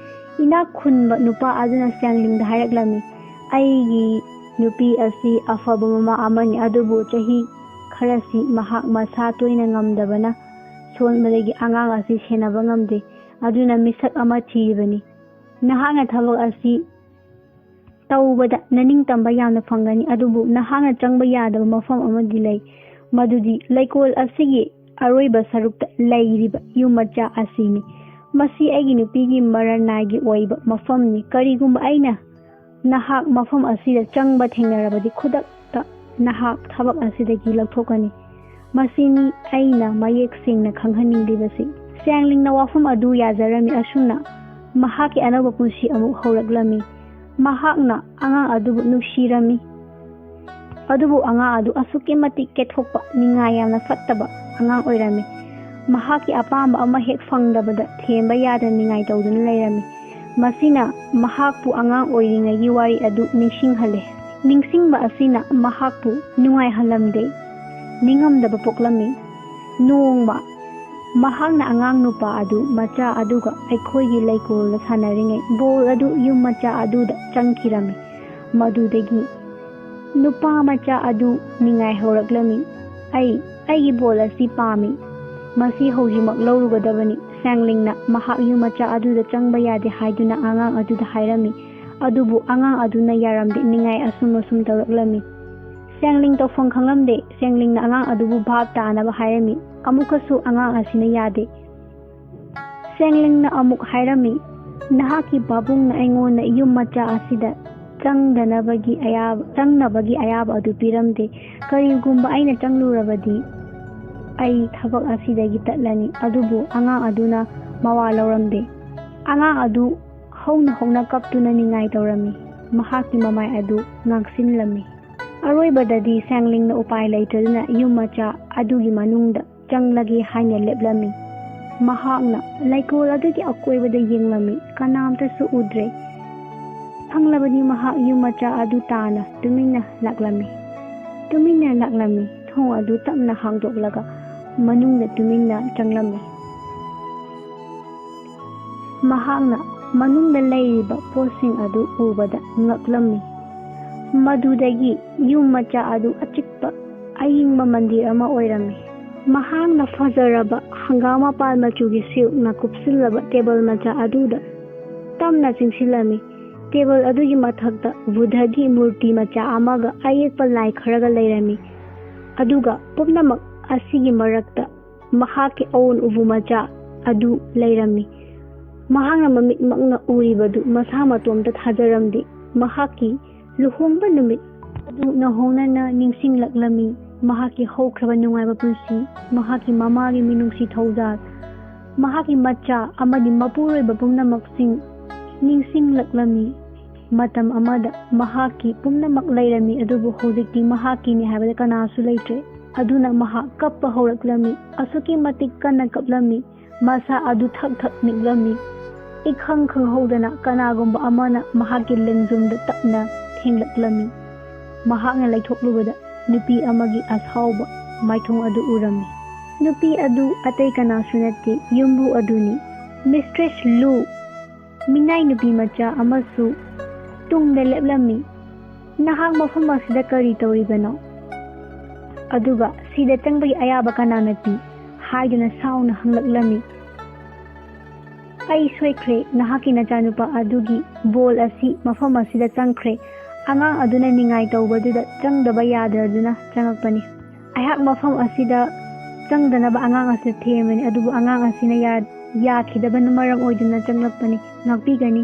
ꯏꯅꯥꯛ ꯈꯨꯟꯕ ꯅꯨꯄꯥ ꯑꯗꯨꯅ ꯁꯦꯡꯂꯤꯡꯗ ꯍꯥꯏꯔꯛꯂꯝꯃꯤ, "ꯑꯩꯒꯤ ꯅꯨꯄꯤ ꯑꯁꯤ ꯑꯐꯕ ꯃꯃꯥ ꯑꯃꯅꯤ, ꯑꯗꯨꯕꯨ ꯆꯍꯤ ꯈꯔꯁꯤ ꯃꯍꯥꯛ ꯃꯁꯥ ꯇꯣꯏꯅ ꯉꯝꯗꯕꯅ ꯁꯣꯟꯕꯗꯒꯤ ꯑꯉꯥꯡ ꯑꯁꯤ ꯁꯦꯟꯅꯕ ꯉꯝꯗꯦ꯫ ꯑꯗꯨꯅ ꯃꯤꯁꯛ ꯑꯃ ꯊꯤꯔꯤꯕꯅꯤ꯫ ꯅꯍꯥꯛꯅ ꯊꯕꯛ ꯑꯁꯤ ꯇꯧꯕꯗ ꯅꯅꯤꯡꯇꯝꯕ ꯌꯥꯝꯅ ꯐꯪꯒꯅꯤ, ꯑꯗꯨꯕꯨ ꯅꯍꯥꯛꯅ ꯆꯪꯕ ꯌꯥꯗꯕ ꯃꯐꯝ ꯑꯃꯗꯤ ꯂꯩ, ꯃꯗꯨꯗꯤ ꯂꯩꯀꯣꯜ ꯑꯁꯤꯒꯤ ꯑꯔꯣꯏꯕ ꯁꯔꯨꯛꯇ ꯂꯩꯔꯤꯕ ꯌꯨꯝ ꯃꯆꯥ ꯑꯁꯤꯅꯤ꯫ ꯃꯁꯤ ꯑꯩꯒꯤ ꯅꯨꯄꯤꯒꯤ ꯃꯔꯅꯥꯏꯒꯤ ꯑꯣꯏꯕ ꯃꯐꯝꯅꯤ꯫ ꯀꯔꯤꯒꯨꯝꯕ ꯑꯩꯅ ꯅꯍꯥꯛ ꯃꯐꯝ ꯑꯁꯤꯗ ꯆꯪꯕ ꯊꯦꯡꯅꯔꯕꯗꯤ ꯈꯨꯗꯛꯇ ꯅꯍꯥꯛ ꯊꯕꯛ ꯑꯁꯤꯗꯒꯤ ꯂꯧꯊꯣꯛꯀꯅꯤ꯫ ꯃꯁꯤꯅꯤ ꯑꯩꯅ ꯃꯌꯦꯛ ꯁꯦꯡꯅ ꯈꯪꯍꯟꯅꯤꯡꯂꯤꯕꯁꯤ꯫ ꯁꯦꯡꯂꯤꯡꯅ ꯋꯥꯐꯝ ꯑꯗꯨ ꯌꯥꯖꯔꯝꯃꯤ꯫ ꯑꯁꯨꯝꯅ ꯃꯍꯥꯛꯀꯤ ꯑꯅꯧꯕ ꯄꯨꯟꯁꯤ ꯑꯃꯨꯛ ꯍꯧꯔꯛꯂꯝꯃꯤ꯫ ꯃꯍꯥꯛꯅ ꯑꯉꯥꯡ ꯑꯗꯨꯕꯨ ꯅꯨꯡꯁꯤꯔꯝꯃꯤ꯫ ꯑꯗꯨꯕꯨ ꯑꯉꯥꯡ ꯑꯗꯨ ꯑꯁꯨꯛꯀꯤ ꯃꯇꯤꯛ ꯀꯦꯊꯣꯛꯄ, ꯅꯤꯡꯉꯥꯏ ꯌꯥꯝꯅ ꯐꯠꯇꯕ ꯑꯉꯥꯡ ꯑꯣꯏꯔꯝꯃꯤ꯫ ꯃꯍꯥꯛꯀꯤ ꯑꯄꯥꯝꯕ ꯑꯃ ꯍꯦꯛ ꯐꯪꯗꯕꯗ ꯊꯦꯝꯕ ꯌꯥꯗꯅ ꯅꯤꯡꯉꯥꯏ ꯇꯧꯗꯨꯅ ꯂꯩꯔꯝꯃꯤ꯫ ꯃꯁꯤꯅ ꯃꯍꯥꯛꯄꯨ ꯑꯉꯥꯡ ꯑꯣꯏꯔꯤꯉꯩꯒꯤ ꯋꯥꯔꯤ ꯑꯗꯨ ꯅꯤꯡꯁꯤꯡꯍꯜꯂꯦ꯫ ꯅꯤꯡꯁꯤꯡꯕ ꯑꯁꯤꯅ ꯃꯍꯥꯛꯄꯨ ꯅꯨꯡꯉꯥꯏꯍꯜꯂꯝꯗꯦ, ꯅꯤꯡꯉꯝꯗꯕ ꯄꯣꯛꯂꯝꯃꯤ꯫ ꯅꯣꯡꯃ ꯃꯍꯥꯛꯅ ꯑꯉꯥꯡ ꯅꯨꯄꯥ ꯑꯗꯨ ꯃꯆꯥ ꯑꯗꯨꯒ ꯑꯩꯈꯣꯏꯒꯤ ꯂꯩꯀꯣꯜꯗ ꯁꯥꯟꯅꯔꯤꯉꯩ ꯕꯣꯜ ꯑꯗꯨ ꯌꯨꯝ ꯃꯆꯥ ꯑꯗꯨꯗ ꯆꯪꯈꯤꯔꯝꯃꯤ꯫ ꯃꯗꯨꯗꯒꯤ ꯅꯨꯄꯥ ꯃꯆꯥ ꯑꯗꯨ ꯅꯤꯡꯉꯥꯏ ꯍꯧꯔꯛꯂꯝꯃꯤ꯫ "ꯑꯩ, ꯑꯩꯒꯤ ꯕꯣꯜ ꯑꯁꯤ ꯄꯥꯝꯃꯤ꯫ ꯃꯁꯤ ꯍꯧꯖꯤꯛꯃꯛ ꯂꯧꯔꯨꯒꯗꯕꯅꯤ꯫" ꯁꯦꯡꯂꯤꯡꯅ ꯃꯍꯥꯛ ꯌꯨꯝ ꯃꯆꯥ ꯑꯗꯨꯗ ꯆꯪꯕ ꯌꯥꯗꯦ ꯍꯥꯏꯗꯨꯅ ꯑꯉꯥꯡ ꯑꯗꯨꯗ ꯍꯥꯏꯔꯝꯃꯤ꯫ ꯑꯗꯨꯕꯨ ꯑꯉꯥꯡ ꯑꯗꯨꯅ ꯌꯥꯔꯝꯗꯦ, ꯅꯤꯡꯉꯥꯏ ꯑꯁꯨꯝ ꯑꯁꯨꯝ ꯇꯧꯔꯛꯂꯝꯃꯤ꯫ ꯁꯦꯡꯂꯤꯡ ꯇꯧꯐꯝ ꯈꯪꯂꯝꯗꯦ꯫ ꯁꯦꯡꯂꯤꯡꯅ ꯑꯉꯥꯡ ꯑꯗꯨꯕꯨ ꯚꯥꯞ ꯇꯥꯅꯕ ꯍꯥꯏꯔꯝꯃꯤ꯫ ꯑꯃꯨꯛꯀꯁꯨ ꯑꯉꯥꯡ ꯑꯁꯤꯅ ꯌꯥꯗꯦ꯫ ꯁꯦꯡꯂꯤꯡꯅ ꯑꯃꯨꯛ ꯍꯥꯏꯔꯝꯃꯤ, "ꯅꯍꯥꯛꯀꯤ ꯄꯥꯕꯨꯡꯅ ꯑꯩꯉꯣꯟꯗ ꯌꯨꯝ ꯃꯆꯥ ꯑꯁꯤꯗ ꯆꯪꯗꯅꯕꯒꯤ ꯑꯌꯥꯕ, ꯆꯪꯅꯕꯒꯤ ꯑꯌꯥꯕ ꯑꯗꯨ ꯄꯤꯔꯝꯗꯦ꯫ ꯀꯔꯤꯒꯨꯝꯕ ꯑꯩꯅ ꯆꯪꯂꯨꯔꯕꯗꯤ ꯑꯩ ꯊꯕꯛ ꯑꯁꯤꯗꯒꯤ ꯇꯠꯂꯅꯤ꯫" ꯑꯗꯨꯕꯨ ꯑꯉꯥꯡ ꯑꯗꯨꯅ ꯃꯋꯥ ꯂꯧꯔꯝꯗꯦ꯫ ꯑꯉꯥꯡ ꯑꯗꯨ ꯍꯧꯅ ꯍꯧꯅ ꯀꯞꯇꯨꯅ ꯅꯤꯡꯉꯥꯏ ꯇꯧꯔꯝꯃꯤ꯫ ꯃꯍꯥꯛꯀꯤ ꯃꯃꯥꯏ ꯑꯗꯨ ꯉꯥꯡꯁꯤꯜꯂꯝꯃꯤ꯫ ꯑꯔꯣꯏꯕꯗꯗꯤ ꯁꯦꯡꯂꯤꯡꯅ ꯎꯄꯥꯏ ꯂꯩꯇꯗꯨꯅ ꯌꯨꯝ ꯃꯆꯥ ꯑꯗꯨꯒꯤ ꯃꯅꯨꯡꯗ ꯆꯪꯂꯒꯦ ꯍꯥꯏꯅ ꯂꯦꯞꯂꯝꯃꯤ꯫ ꯃꯍꯥꯛꯅ ꯂꯩꯀꯣꯜ ꯑꯗꯨꯒꯤ ꯑꯀꯣꯏꯕꯗ ꯌꯦꯡꯂꯝꯃꯤ꯫ ꯀꯅꯥꯝꯇꯁꯨ ꯎꯗ꯭ꯔꯦ꯫ ꯐꯪꯂꯕꯗꯤ ꯃꯍꯥꯛ ꯌꯨꯝ ꯃꯆꯥ ꯑꯗꯨ ꯇꯥꯅ ꯇꯨꯃꯤꯟꯅ ꯂꯥꯛꯂꯝꯃꯤ꯫ ꯇꯨꯃꯤꯟꯅ ꯂꯥꯛꯂꯝꯃꯤ꯫ ꯊꯣꯡ ꯑꯗꯨ ꯇꯞꯅ ꯍꯥꯡꯗꯣꯛꯂꯒ ꯃꯅꯨꯡꯗ ꯇꯨꯃꯤꯟꯅ ꯆꯪꯂꯝꯃꯤ꯫ ꯃꯍꯥꯛꯅ ꯃꯅꯨꯡꯗ ꯂꯩꯔꯤꯕ ꯄꯣꯠꯁꯤꯡ ꯑꯗꯨ ꯎꯕꯗ ꯉꯛꯂꯝꯃꯤ꯫ ꯃꯗꯨꯗꯒꯤ ꯌꯨꯝ ꯃꯆꯥ ꯑꯗꯨ ꯑꯆꯤꯛꯄ ꯑꯏꯪꯕ ꯃꯟꯗꯤꯔ ꯑꯃ ꯑꯣꯏꯔꯝꯃꯤ꯫ ꯃꯍꯥꯛꯅ ꯐꯖꯔꯕ ꯍꯪꯒꯥꯝ ꯃꯄꯥꯟ ꯃꯆꯨꯒꯤ ꯁꯤꯜꯛꯅ ꯀꯨꯞꯁꯤꯜꯂꯕ ꯇꯦꯕꯜ ꯃꯆꯥ ꯑꯗꯨꯗ ꯇꯞꯅ ꯆꯪꯁꯤꯜꯂꯝꯃꯤ꯫ ꯇꯦꯕꯜ ꯑꯗꯨꯒꯤ ꯃꯊꯛꯇ ꯕꯨꯙꯒꯤ ꯃꯨꯔꯇꯤ ꯃꯆꯥ ꯑꯃꯒ ꯑꯌꯦꯛꯄ ꯂꯥꯏ ꯈꯔꯒ ꯂꯩꯔꯝꯃꯤ꯫ ꯑꯗꯨꯒ ꯄꯨꯝꯅꯃꯛ ꯑꯁꯤꯒꯤ ꯃꯔꯛꯇ ꯃꯍꯥꯛꯀꯤ ꯑꯑꯣꯟ ꯎꯕꯨ ꯃꯆꯥ ꯑꯗꯨ ꯂꯩꯔꯝꯃꯤ꯫ ꯃꯍꯥꯛꯅ ꯃꯃꯤꯠꯃꯛꯅ ꯎꯔꯤꯕꯗꯨ ꯃꯁꯥ ꯃꯇꯣꯝꯇ ꯊꯥꯖꯔꯝꯗꯦ꯫ ꯃꯍꯥꯛꯀꯤ ꯂꯨꯍꯣꯡꯕ ꯅꯨꯃꯤꯠ ꯑꯗꯨ ꯅꯧꯍꯧꯅꯅ ꯅꯤꯡꯁꯤꯡꯂꯛꯂꯝꯃꯤ꯫ ꯃꯍꯥꯛꯀꯤ ꯍꯧꯈ꯭ꯔꯕ ꯅꯨꯡꯉꯥꯏꯕ ꯄꯨꯟꯁꯤ, ꯃꯍꯥꯛꯀꯤ ꯃꯃꯥꯒꯤ ꯃꯤꯅꯨꯡꯁꯤ ꯊꯧꯖꯥꯜ, ꯃꯍꯥꯛꯀꯤ ꯃꯆꯥ ꯑꯃꯗꯤ ꯃꯄꯨꯔꯣꯏꯕ ꯄꯨꯝꯅꯃꯛꯁꯤꯡ ꯅꯤꯡꯁꯤꯡꯂꯛꯂꯝꯃꯤ꯫ ꯃꯇꯝ ꯑꯃꯗ ꯃꯍꯥꯛꯀꯤ ꯄꯨꯝꯅꯃꯛ ꯂꯩꯔꯝꯃꯤ, ꯑꯗꯨꯕꯨ ꯍꯧꯖꯤꯛꯇꯤ ꯃꯍꯥꯛꯀꯤꯅꯤ ꯍꯥꯏꯕꯗ ꯀꯅꯥꯁꯨ ꯂꯩꯇ꯭ꯔꯦ꯫ ꯑꯗꯨꯅ ꯃꯍꯥꯛ ꯀꯞꯄ ꯍꯧꯔꯛꯂꯝꯃꯤ꯫ ꯑꯁꯨꯛꯀꯤ ꯃꯇꯤꯛ ꯀꯟꯅ ꯀꯞꯂꯝꯃꯤ꯫ ꯃꯁꯥ ꯑꯗꯨ ꯊꯛ ꯊꯛ ꯅꯤꯛꯂꯝꯃꯤ꯫ ꯏꯈꯪ ꯈꯪꯍꯧꯗꯅ ꯀꯅꯥꯒꯨꯝꯕ ꯑꯃꯅ ꯃꯍꯥꯛꯀꯤ ꯂꯦꯡꯖꯨꯝꯗ ꯇꯞꯅ ꯊꯦꯡꯂꯛꯂꯝꯃꯤ꯫ ꯃꯍꯥꯛꯅ ꯂꯩꯊꯣꯛꯂꯨꯕꯗ ꯅꯨꯄꯤ ꯑꯃꯒꯤ ꯑꯁꯥꯎꯕ ꯃꯥꯏꯊꯣꯡ ꯑꯗꯨ ꯎꯔꯝꯃꯤ꯫ ꯅꯨꯄꯤ ꯑꯗꯨ ꯑꯇꯩ ꯀꯅꯥꯁꯨ ꯅꯠꯇꯦ, ꯌꯨꯝꯕꯨ ꯑꯗꯨꯅꯤ꯫ ꯃꯤꯁꯇ꯭ꯔꯦꯁ ꯂꯨ, ꯃꯤꯅꯥꯏ ꯅꯨꯄꯤ ꯃꯆꯥ ꯑꯃꯁꯨ ꯇꯨꯡꯗ ꯂꯦꯞꯂꯝꯃꯤ꯫ "ꯅꯍꯥꯛ ꯃꯐꯝ ꯑꯁꯤꯗ ꯀꯔꯤ ꯇꯧꯔꯤꯕꯅꯣ?" ꯑꯗꯨꯒ "ꯁꯤꯗ ꯆꯪꯕꯒꯤ ꯑꯌꯥꯕ ꯀꯅꯥꯅ ꯄꯤ?" ꯍꯥꯏꯗꯨꯅ ꯁꯥꯎꯅ ꯍꯪꯂꯛꯂꯝꯃꯤ꯫ "ꯑꯩ ꯁꯣꯏꯈ꯭ꯔꯦ, ꯅꯍꯥꯛꯀꯤ ꯅꯆꯥꯅꯨꯄꯥ ꯑꯗꯨꯒꯤ ꯕꯣꯜ ꯑꯁꯤ ꯃꯐꯝ ꯑꯁꯤꯗ ꯆꯪꯈ꯭ꯔꯦ꯫ ꯑꯉꯥꯡ ꯑꯗꯨꯅ ꯅꯤꯡꯉꯥꯏ ꯇꯧꯕꯗꯨꯗ ꯆꯪꯗꯕ ꯌꯥꯗꯗꯨꯅ ꯆꯪꯉꯛꯄꯅꯤ꯫ ꯑꯩꯍꯥꯛ ꯃꯐꯝ ꯑꯁꯤꯗ ꯆꯪꯗꯅꯕ ꯑꯉꯥꯡ ꯑꯁꯤ ꯊꯦꯝꯕꯅꯤ, ꯑꯗꯨꯕꯨ ꯑꯉꯥꯡ ꯑꯁꯤꯅ ꯌꯥ-, ꯌꯥꯈꯤꯗꯕꯅ ꯃꯔꯝ ꯑꯣꯏꯗꯨꯅ ꯆꯪꯂꯛꯄꯅꯤ꯫ ꯉꯥꯛꯄꯤꯒꯅꯤ꯫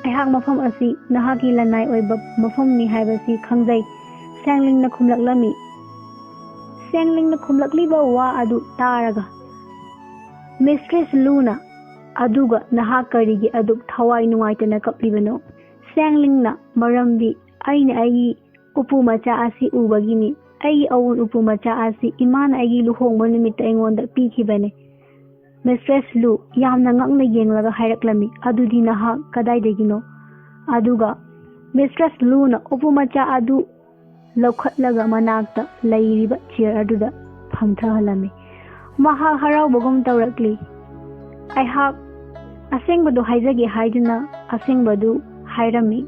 ꯑꯩꯍꯥꯛ ꯃꯐꯝ ꯑꯁꯤ ꯅꯍꯥꯛꯀꯤ ꯂꯅꯥꯏ ꯑꯣꯏꯕ ꯃꯐꯝꯅꯤ ꯍꯥꯏꯕꯁꯤ ꯈꯪꯖꯩ", ꯁꯦꯡꯂꯤꯡꯅ ꯈꯨꯝꯂꯛꯂꯝꯃꯤ꯫ ꯁꯦꯡꯂꯤꯡꯅ ꯈꯨꯝꯂꯛꯂꯤꯕ ꯋꯥ ꯑꯗꯨ ꯇꯥꯔꯒ ꯃꯤꯁꯇ꯭ꯔꯦꯁ ꯂꯨꯅ, "ꯑꯗꯨꯒ ꯅꯍꯥꯛ ꯀꯔꯤꯒꯤ ꯑꯗꯨꯛ ꯊꯋꯥꯏ ꯅꯨꯡꯉꯥꯏꯇꯅ ꯀꯞꯂꯤꯕꯅꯣ?" ꯁꯦꯡꯂꯤꯡꯅ, "ꯃꯔꯝꯗꯤ ꯑꯩꯅ ꯑꯩꯒꯤ ꯎꯄꯨ ꯃꯆꯥ ꯑꯁꯤ ꯎꯕꯒꯤꯅꯤ꯫ ꯑꯩꯒꯤ ꯑꯋꯨꯟ ꯎꯄꯨ ꯃꯆꯥ ꯑꯁꯤ ꯏꯃꯥꯅ ꯑꯩꯒꯤ ꯂꯨꯍꯣꯡꯕ ꯅꯨꯃꯤꯠꯇ ꯑꯩꯉꯣꯟꯗ ꯄꯤꯈꯤꯕꯅꯤ꯫" ꯃꯤꯁꯇ꯭ꯔꯦꯁ ꯂꯨ ꯌꯥꯝꯅ ꯉꯛꯅ ꯌꯦꯡꯂꯒ ꯍꯥꯏꯔꯛꯂꯝꯃꯤ, "ꯑꯗꯨꯗꯤ ꯅꯍꯥꯛ ꯀꯗꯥꯏꯗꯒꯤꯅꯣ?" ꯑꯗꯨꯒ ꯃꯤꯁꯇ꯭ꯔꯦꯁ ꯂꯨꯅ ꯎꯄꯨ ꯃꯆꯥ ꯑꯗꯨ ꯂꯧꯈꯠꯂꯒ ꯃꯅꯥꯛꯇ ꯂꯩꯔꯤꯕ ꯆꯤꯌꯔ ꯑꯗꯨꯗ ꯐꯝꯊꯍꯜꯂꯝꯃꯤ꯫ ꯃꯍꯥꯛ ꯍꯔꯥꯎꯕꯒꯨꯝ ꯇꯧꯔꯛꯂꯤ꯫ "ꯑꯩꯍꯥꯛ ꯑꯁꯦꯡꯕꯗꯨ ꯍꯥꯏꯖꯒꯦ" ꯍꯥꯏꯗꯨꯅ ꯑꯁꯦꯡꯕꯗꯨ ꯍꯥꯏꯔꯝꯃꯤ꯫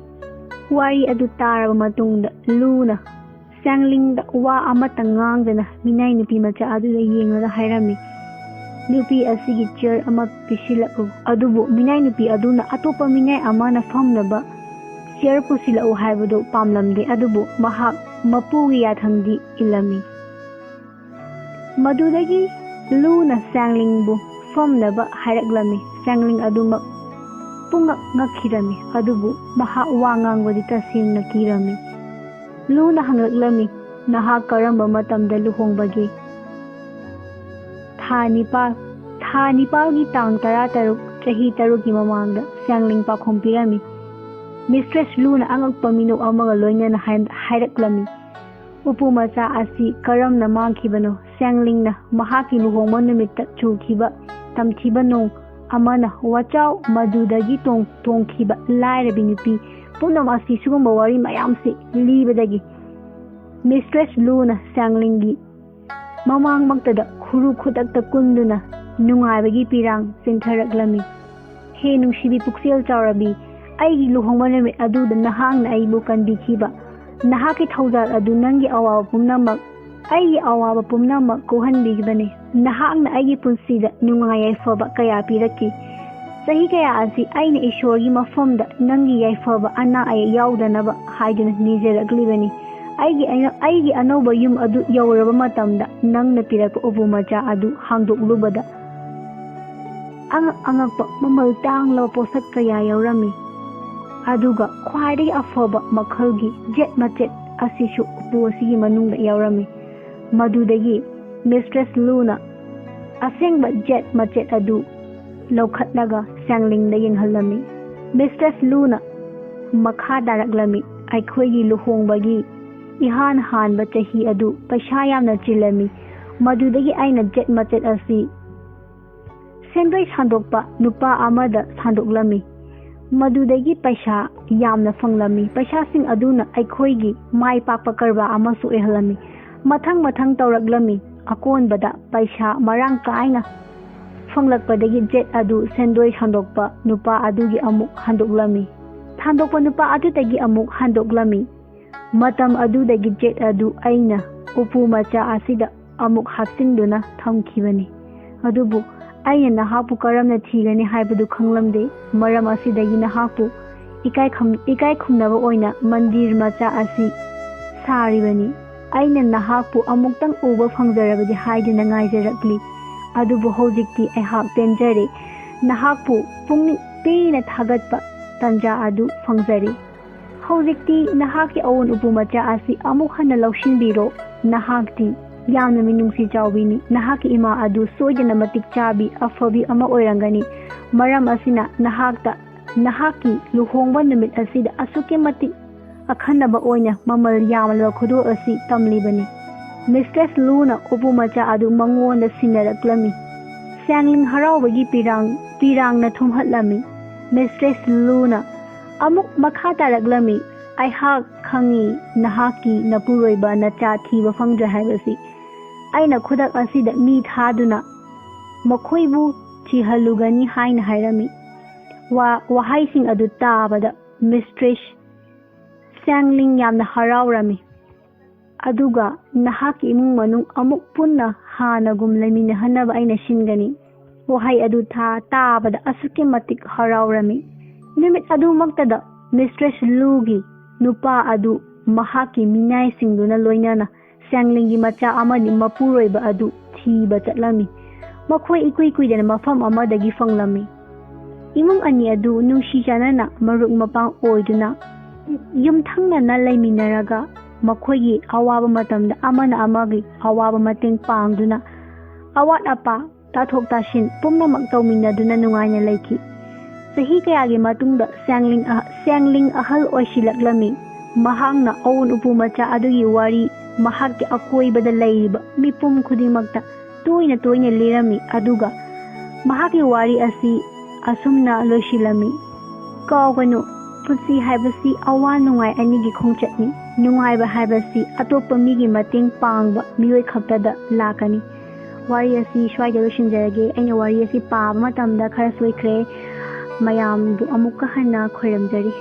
ꯋꯥꯔꯤ ꯑꯗꯨ ꯇꯥꯔꯕ ꯃꯇꯨꯡꯗ ꯂꯨꯅ ꯁꯦꯡꯂꯤꯡꯗ ꯋꯥ ꯑꯃꯠꯇ ꯉꯥꯡꯗꯅ ꯃꯤꯅꯥꯏ ꯅꯨꯄꯤ ꯃꯆꯥ ꯑꯗꯨꯗ ꯌꯦꯡꯂꯒ ꯍꯥꯏꯔꯝꯃꯤ, "ꯅꯨꯄꯤ ꯑꯁꯤꯒꯤ ꯆꯤꯌꯔ ꯑꯃ ꯄꯤꯁꯤꯜꯂꯛꯎ꯫" ꯑꯗꯨꯕꯨ ꯃꯤꯅꯥꯏ ꯅꯨꯄꯤ ꯑꯗꯨꯅ ꯑꯇꯣꯞꯄ ꯃꯤꯅꯥꯏ ꯑꯃꯅ ꯐꯝꯅꯕ ꯆꯤꯌꯔ ꯄꯨꯁꯤꯜꯂꯛꯎ ꯍꯥꯏꯕꯗꯨ ꯄꯥꯝꯂꯝꯗꯦ, ꯑꯗꯨꯕꯨ ꯃꯍꯥꯛ ꯃꯄꯨꯒꯤ ꯌꯥꯊꯪꯗꯤ ꯏꯜꯂꯝꯃꯤ꯫ ꯃꯗꯨꯗꯒꯤ ꯂꯨꯅ ꯁꯦꯡꯂꯤꯡꯕꯨ ꯐꯝꯅꯕ ꯍꯥꯏꯔꯛꯂꯝꯃꯤ꯫ ꯁꯦꯡꯂꯤꯡ ꯑꯗꯨꯃꯛ ꯄꯨꯡꯉꯛ ꯉꯛꯈꯤꯔꯝꯃꯤ꯫ ꯑꯗꯨꯕꯨ ꯃꯍꯥꯛ ꯋꯥ ꯉꯥꯡꯕꯗꯤ ꯇꯁꯦꯡꯅ ꯀꯤꯔꯝꯃꯤ꯫ ꯂꯨꯅ ꯍꯪꯂꯛꯂꯝꯃꯤ, "ꯅꯍꯥꯛ ꯀꯔꯝꯕ ꯃꯇꯝꯗ ꯂꯨꯍꯣꯡꯕꯒꯦ?" "ꯊꯥ ꯅꯤꯄꯥꯜ, ꯊꯥ ꯅꯤꯄꯥꯜꯒꯤ ꯇꯥꯡ ꯇꯔꯥꯇꯔꯨꯛ, ꯆꯍꯤ ꯇꯔꯨꯛꯀꯤ ꯃꯃꯥꯡꯗ," ꯁ꯭ꯌꯥꯡꯂꯤꯡ ꯄꯥꯎꯈꯨꯝ ꯄꯤꯔꯝꯃꯤ꯫ ꯃꯤꯁꯇ꯭ꯔꯦꯁ ꯂꯨꯅ ꯑꯉꯛꯄ ꯃꯤꯅꯣꯛ ꯑꯃꯒ ꯂꯣꯏꯅꯅ ꯍꯥꯏ-, ꯍꯥꯏꯔꯛꯂꯝꯃꯤ, "ꯎꯄꯨ ꯃꯆꯥ ꯑꯁꯤ ꯀꯔꯝꯅ ꯃꯥꯡꯈꯤꯕꯅꯣ?" ꯁ꯭ꯌꯥꯡꯂꯤꯡꯅ ꯃꯍꯥꯛꯀꯤ ꯂꯨꯍꯣꯡꯕ ꯅꯨꯃꯤꯠꯇ ꯆꯨꯈꯤꯕ ꯇꯝꯊꯤꯕ ꯅꯣꯡ ꯑꯃꯅ ꯋꯥꯆꯥꯎ ꯃꯗꯨꯗꯒꯤ ꯇꯣꯡ-, ꯇꯣꯡꯈꯤꯕ ꯂꯥꯏꯔꯕꯤ ꯅꯨꯄꯤ ꯄꯨꯝꯅꯃꯛ ꯑꯁꯤ ꯁꯤꯒꯨꯝꯕ ꯋꯥꯔꯤ ꯃꯌꯥꯝꯁꯤ ꯂꯤꯕꯗꯒꯤ ꯃꯤꯁꯇ꯭ꯔꯦꯁ ꯂꯨꯅ ꯁ꯭ꯌꯥꯡꯂꯤꯡꯒꯤ ꯃꯃꯥꯡꯃꯛꯇꯗ ꯈꯨꯔꯨ ꯈꯨꯗꯛꯇ ꯀꯨꯟꯗꯨꯅ ꯅꯨꯡꯉꯥꯏꯕꯒꯤ ꯄꯤꯔꯥꯡ ꯆꯦꯟꯊꯔꯛꯂꯝꯃꯤ꯫ "ꯍꯦ ꯅꯨꯡꯁꯤꯕꯤ ꯄꯨꯛꯆꯦꯜ ꯆꯥꯎꯔꯕꯤ, ꯑꯩꯒꯤ ꯂꯨꯍꯣꯡꯕ ꯅꯨꯃꯤꯠ ꯑꯗꯨꯗ ꯅꯍꯥꯛꯅ ꯑꯩꯕꯨ ꯀꯟꯕꯤꯈꯤꯕ, ꯅꯍꯥꯛꯀꯤ ꯊꯧꯖꯥꯜ ꯑꯗꯨ ꯅꯪꯒꯤ ꯑꯋꯥꯕ ꯄꯨꯝꯅꯃꯛ, ꯑꯩꯒꯤ ꯑꯋꯥꯕ ꯄꯨꯝꯅꯃꯛ ꯀꯣꯛꯍꯟꯕꯤꯈꯤꯕꯅꯤ꯫ ꯅꯍꯥꯛꯅ ꯑꯩꯒꯤ ꯄꯨꯟꯁꯤꯗ ꯅꯨꯡꯉꯥꯏ ꯌꯥꯏꯐꯕ ꯀꯌꯥ ꯄꯤꯔꯛꯈꯤ꯫ ꯆꯍꯤ ꯀꯌꯥ ꯑꯁꯤ ꯑꯩꯅ ꯏꯁꯣꯔꯒꯤ ꯃꯐꯝꯗ ꯅꯪꯒꯤ ꯌꯥꯏꯐꯕ ꯑꯅꯥ ꯑꯌꯦꯛ ꯌꯥꯎꯗꯅꯕ ꯍꯥꯏꯗꯨꯅ ꯅꯤꯖꯔꯛꯂꯤꯕꯅꯤ꯫ ꯑꯩꯒꯤ ꯑꯩꯅ-, ꯑꯩꯒꯤ ꯑꯅꯧꯕ ꯌꯨꯝ ꯑꯗꯨ ꯌꯧꯔꯕ ꯃꯇꯝꯗ ꯅꯪꯅ ꯄꯤꯔꯛꯄ ꯎꯄꯨ ꯃꯆꯥ ꯑꯗꯨ ꯍꯥꯡꯗꯣꯛꯂꯨꯕꯗ ꯑꯉꯛ ꯑꯉꯛꯄ ꯃꯃꯜ ꯇꯥꯡꯂꯕ ꯄꯣꯠꯁꯛ ꯀꯌꯥ ꯌꯥꯎꯔꯝꯃꯤ꯫ ꯑꯗꯨꯒ ꯈ꯭ꯋꯥꯏꯗꯒꯤ ꯑꯐꯕ ꯃꯈꯜꯒꯤ ꯖꯦꯠ ꯃꯆꯦꯠ ꯑꯁꯤꯁꯨ ꯎꯄꯨ ꯑꯁꯤꯒꯤ ꯃꯅꯨꯡꯗ ꯌꯥꯎꯔꯝꯃꯤ꯫ ꯃꯗꯨꯗꯒꯤ ꯃꯤꯁꯇ꯭ꯔꯦꯁ ꯂꯨꯅ ꯑꯁꯦꯡꯕ ꯖꯦꯠ ꯃꯆꯦꯠ ꯑꯗꯨ ꯂꯧꯈꯠꯂꯒ ꯁ꯭ꯌꯥꯡꯂꯤꯡꯗ ꯌꯦꯡꯍꯜꯂꯝꯃꯤ꯫ ꯃꯤꯁꯇ꯭ꯔꯦꯁ ꯂꯨꯅ ꯃꯈꯥ ꯇꯥꯔꯛꯂꯝꯃꯤ, "ꯑꯩꯈꯣꯏꯒꯤ ꯂꯨꯍꯣꯡꯕꯒꯤ ꯏꯍꯥꯟ ꯍꯥꯟꯕ ꯆꯍꯤ ꯑꯗꯨ ꯄꯩꯁꯥ ꯌꯥꯝꯅ ꯆꯤꯜꯂꯝꯃꯤ꯫ ꯃꯗꯨꯗꯒꯤ ꯑꯩꯅ ꯖꯦꯠ ꯃꯆꯦꯠ ꯑꯁꯤ ꯁꯦꯟꯗꯣꯏ ꯁꯥꯟꯗꯣꯛꯄ ꯅꯨꯄꯥ ꯑꯃꯗ ꯁꯥꯟꯗꯣꯛꯂꯝꯃꯤ꯫ ꯃꯗꯨꯗꯒꯤ ꯄꯩꯁꯥ ꯌꯥꯝꯅ ꯐꯪꯂꯝꯃꯤ꯫ ꯄꯩꯁꯥꯁꯤꯡ ꯑꯗꯨꯅ ꯑꯩꯈꯣꯏꯒꯤ ꯃꯥꯏ ꯄꯥꯛꯄ ꯀꯔꯕꯥꯔ ꯑꯃꯁꯨ ꯑꯣꯏꯍꯜꯂꯝꯃꯤ꯫ ꯃꯊꯪ ꯃꯊꯪ ꯇꯧꯔꯛꯂꯝꯃꯤ꯫ ꯑꯀꯣꯟꯕꯗ ꯄꯩꯁꯥ ꯃꯔꯥꯡ ꯀꯥꯏꯅ ꯐꯪꯂꯛꯄꯗꯒꯤ ꯖꯦꯠ ꯑꯗꯨ ꯁꯦꯟꯗꯣꯏ ꯁꯥꯟꯗꯣꯛꯄ ꯅꯨꯄꯥ ꯑꯗꯨꯒꯤ ꯑꯃꯨꯛ ꯍꯟꯗꯣꯛꯂꯝꯃꯤ꯫ ꯁꯥꯟꯗꯣꯛꯄ ꯅꯨꯄꯥ ꯑꯗꯨꯗꯒꯤ ꯑꯃꯨꯛ ꯍꯟꯗꯣꯛꯂꯝꯃꯤ꯫ ꯃꯇꯝ ꯑꯗꯨꯗꯒꯤ ꯖꯦꯠ ꯑꯗꯨ ꯑꯩꯅ ꯎꯄꯨ ꯃꯆꯥ ꯑꯁꯤꯗ ꯑꯃꯨꯛ ꯍꯥꯞꯆꯤꯟꯗꯨꯅ ꯊꯝꯈꯤꯕꯅꯤ꯫ ꯑꯗꯨꯕꯨ ꯑꯩꯅ ꯅꯍꯥꯛꯄꯨ ꯀꯔꯝꯅ ꯊꯤꯒꯅꯤ ꯍꯥꯏꯕꯗꯨ ꯈꯪꯂꯝꯗꯦ꯫ ꯃꯔꯝ ꯑꯁꯤꯗꯒꯤ ꯅꯍꯥꯛꯄꯨ ꯏꯀꯥꯏ ꯈꯝ-, ꯏꯀꯥꯏ ꯈꯨꯝꯅꯕ ꯑꯣꯏꯅ ꯃꯟꯗꯤꯔ ꯃꯆꯥ ꯑꯁꯤ ꯁꯥꯔꯤꯕꯅꯤ꯫ ꯑꯩꯅ ꯅꯍꯥꯛꯄꯨ ꯑꯃꯨꯛꯇꯪ ꯎꯕ ꯐꯪꯖꯔꯕꯗꯤ ꯍꯥꯏꯗꯨꯅ ꯉꯥꯏꯖꯔꯛꯂꯤ꯫ ꯑꯗꯨꯕꯨ ꯍꯧꯖꯤꯛꯇꯤ ꯑꯩꯍꯥꯛ ꯄꯦꯟꯖꯔꯦ꯫ ꯅꯍꯥꯛꯄꯨ ꯄꯨꯛꯅꯤꯡ ꯄꯦꯟꯅ ꯊꯥꯒꯠꯄ ꯇꯥꯟꯖꯥ ꯑꯗꯨ ꯐꯪꯖꯔꯤ꯫ ꯍꯧꯖꯤꯛꯇꯤ ꯅꯍꯥꯛꯀꯤ ꯑꯋꯨꯟ ꯎꯄꯨ ꯃꯆꯥ ꯑꯁꯤ ꯑꯃꯨꯛ ꯍꯟꯅ ꯂꯧꯁꯤꯟꯕꯤꯔꯣ꯫ ꯅꯍꯥꯛꯇꯤ ꯌꯥꯝꯅ ꯃꯤꯅꯨꯡꯁꯤ ꯆꯥꯎꯕꯤꯅꯤ꯫ ꯅꯍꯥꯛꯀꯤ ꯏꯃꯥ ꯑꯗꯨ ꯁꯣꯏꯗꯅ ꯃꯇꯤꯛ ꯆꯥꯕꯤ ꯑꯐꯕꯤ ꯑꯃ ꯑꯣꯏꯔꯝꯒꯅꯤ꯫ ꯃꯔꯝ ꯑꯁꯤꯅ ꯅꯍꯥꯛꯇ ꯅꯍꯥꯛꯀꯤ ꯂꯨꯍꯣꯡꯕ ꯅꯨꯃꯤꯠ ꯑꯁꯤꯗ ꯑꯁꯨꯛꯀꯤ ꯃꯇꯤꯛ ꯑꯈꯟꯅꯕ ꯑꯣꯏꯅ ꯃꯃꯜ ꯌꯥꯝꯂꯕ ꯈꯨꯗꯣꯜ ꯑꯁꯤ ꯇꯝꯂꯤꯕꯅꯤ꯫ ꯃꯤꯁꯇ꯭ꯔꯦꯁ ꯂꯨꯅ ꯎꯄꯨ ꯃꯆꯥ ꯑꯗꯨ ꯃꯉꯣꯟꯗ ꯁꯤꯟꯅꯔꯛꯂꯝꯃꯤ꯫ ꯁꯦꯡꯂꯤꯡ ꯍꯔꯥꯎꯕꯒꯤ ꯄꯤꯔꯥꯡ, ꯄꯤꯔꯥꯡꯅ ꯊꯨꯝꯍꯠꯂꯝꯃꯤ꯫ ꯃꯤꯁꯇ꯭ꯔꯦꯁ ꯂꯨꯅ ꯑꯃꯨꯛ ꯃꯈꯥ ꯇꯥꯔꯛꯂꯝꯃꯤ, "ꯑꯩꯍꯥꯛ ꯈꯪꯏ, ꯅꯍꯥꯛꯀꯤ ꯅꯄꯨꯔꯣꯏꯕ ꯅꯆꯥ ꯊꯤꯕ ꯐꯪꯗ꯭ꯔꯦ ꯍꯥꯏꯕꯁꯤ꯫ ꯑꯩꯅ ꯈꯨꯗꯛ ꯑꯁꯤꯗ ꯃꯤ ꯊꯥꯗꯨꯅ ꯃꯈꯣꯏꯕꯨ ꯊꯤꯍꯜꯂꯨꯒꯅꯤ" ꯍꯥꯏꯅ ꯍꯥꯏꯔꯝꯃꯤ꯫ ꯋꯥ-, ꯋꯥꯍꯩꯁꯤꯡ ꯑꯗꯨ ꯇꯥꯕꯗ ꯃꯤꯁꯇ꯭ꯔꯦꯁ ꯁꯦꯡꯂꯤꯡ ꯌꯥꯝꯅ ꯍꯔꯥꯎꯔꯝꯃꯤ꯫ "ꯑꯗꯨꯒ ꯅꯍꯥꯛꯀꯤ ꯏꯃꯨꯡ ꯃꯅꯨꯡ ꯑꯃꯨꯛ ꯄꯨꯟꯅ ꯍꯥꯟꯅꯒꯨꯝ ꯂꯩꯃꯤꯟꯅꯍꯟꯅꯕ ꯑꯩꯅ ꯁꯤꯟꯒꯅꯤ"꯫ ꯋꯥꯍꯩ ꯑꯗꯨ ꯊꯥ-, ꯇꯥꯕꯗ ꯑꯁꯨꯛꯀꯤ ꯃꯇꯤꯛ ꯍꯔꯥꯎꯔꯝꯃꯤ꯫ ꯅꯨꯃꯤꯠ ꯑꯗꯨꯃꯛꯇꯗ ꯃꯤꯁꯇ꯭ꯔꯦꯁ ꯂꯨꯒꯤ ꯅꯨꯄꯥ ꯑꯗꯨ ꯃꯍꯥꯛꯀꯤ ꯃꯤꯅꯥꯏꯁꯤꯡꯗꯨꯅ ꯂꯣꯏꯅꯅ ꯁꯦꯡꯂꯤꯡꯒꯤ ꯃꯆꯥ ꯑꯃꯗꯤ ꯃꯄꯨꯔꯣꯏꯕ ꯑꯗꯨ ꯊꯤꯕ ꯆꯠꯂꯝꯃꯤ꯫ ꯃꯈꯣꯏ ꯏꯀꯨꯏ ꯀꯨꯏꯗꯅ ꯃꯐꯝ ꯑꯃꯗꯒꯤ ꯐꯪꯂꯝꯃꯤ꯫ ꯏꯃꯨꯡ ꯑꯅꯤ ꯑꯗꯨ ꯅꯨꯡꯁꯤ ꯆꯥꯟꯅꯅ ꯃꯔꯨꯞ ꯃꯄꯥꯡ ꯑꯣꯏꯗꯨꯅ ꯌꯨꯝꯊꯪꯅꯅ ꯂꯩꯃꯤꯟꯅꯔꯒ ꯃꯈꯣꯏꯒꯤ ꯑꯋꯥꯕ ꯃꯇꯝꯗ ꯑꯃꯅ ꯑꯃꯒꯤ ꯑꯋꯥꯕ ꯃꯇꯦꯡ ꯄꯥꯡꯗꯨꯅ ꯑꯋꯥꯠ ꯑꯄꯥ ꯇꯥꯊꯣꯛ ꯇꯥꯁꯤꯟ ꯄꯨꯝꯅꯃꯛ ꯇꯧꯃꯤꯟꯅꯗꯨꯅ ꯅꯨꯡꯉꯥꯏꯅ ꯂꯩꯈꯤ꯫ ꯆꯍꯤ ꯀꯌꯥꯒꯤ ꯃꯇꯨꯡꯗ ꯁꯦꯡꯂꯤꯡ ꯑꯍ-, ꯁꯦꯡꯂꯤꯡ ꯑꯍꯜ ꯑꯣꯏꯁꯤꯜꯂꯛꯂꯝꯃꯤ꯫ ꯃꯍꯥꯛꯅ ꯑꯋꯨꯟ ꯎꯄꯨ ꯃꯆꯥ ꯑꯗꯨꯒꯤ ꯋꯥꯔꯤ ꯃꯍꯥꯛꯀꯤ ꯑꯀꯣꯏꯕꯗ ꯂꯩꯔꯤꯕ ꯃꯤꯄꯨꯝ ꯈꯨꯗꯤꯡꯃꯛꯇ ꯇꯣꯏꯅ ꯇꯣꯏꯅ ꯂꯤꯔꯝꯃꯤ, ꯑꯗꯨꯒ ꯃꯍꯥꯛꯀꯤ ꯋꯥꯔꯤ ꯑꯁꯤ ꯑꯁꯨꯝꯅ ꯂꯣꯏꯁꯤꯜꯂꯝꯃꯤ꯫ ꯀꯥꯎꯒꯅꯨ, ꯄꯨꯟꯁꯤ ꯍꯥꯏꯕꯁꯤ ꯑꯋꯥ ꯅꯨꯡꯉꯥꯏ ꯑꯅꯤꯒꯤ ꯈꯣꯡꯆꯠꯅꯤ꯫ ꯅꯨꯡꯉꯥꯏꯕ ꯍꯥꯏꯕꯁꯤ ꯑꯇꯣꯞꯄ ꯃꯤꯒꯤ ꯃꯇꯦꯡ ꯄꯥꯡꯕ ꯃꯤꯑꯣꯏ ꯈꯛꯇꯗ ꯂꯥꯛꯀꯅꯤ꯫ ꯋꯥꯔꯤ ꯑꯁꯤ ꯁ꯭ꯋꯥꯏꯗ ꯂꯣꯏꯁꯤꯟꯖꯔꯒꯦ꯫ ꯑꯩꯅ ꯋꯥꯔꯤ ꯑꯁꯤ ꯄꯥꯕ ꯃꯇꯝꯗ ꯈꯔ ꯁꯣꯏꯈ꯭ꯔꯦ꯫ ꯃꯌꯥꯝꯕꯨ ꯑꯃꯨꯛꯀ ꯍꯟꯅ ꯈꯣꯏꯔꯝꯖꯔꯤ꯫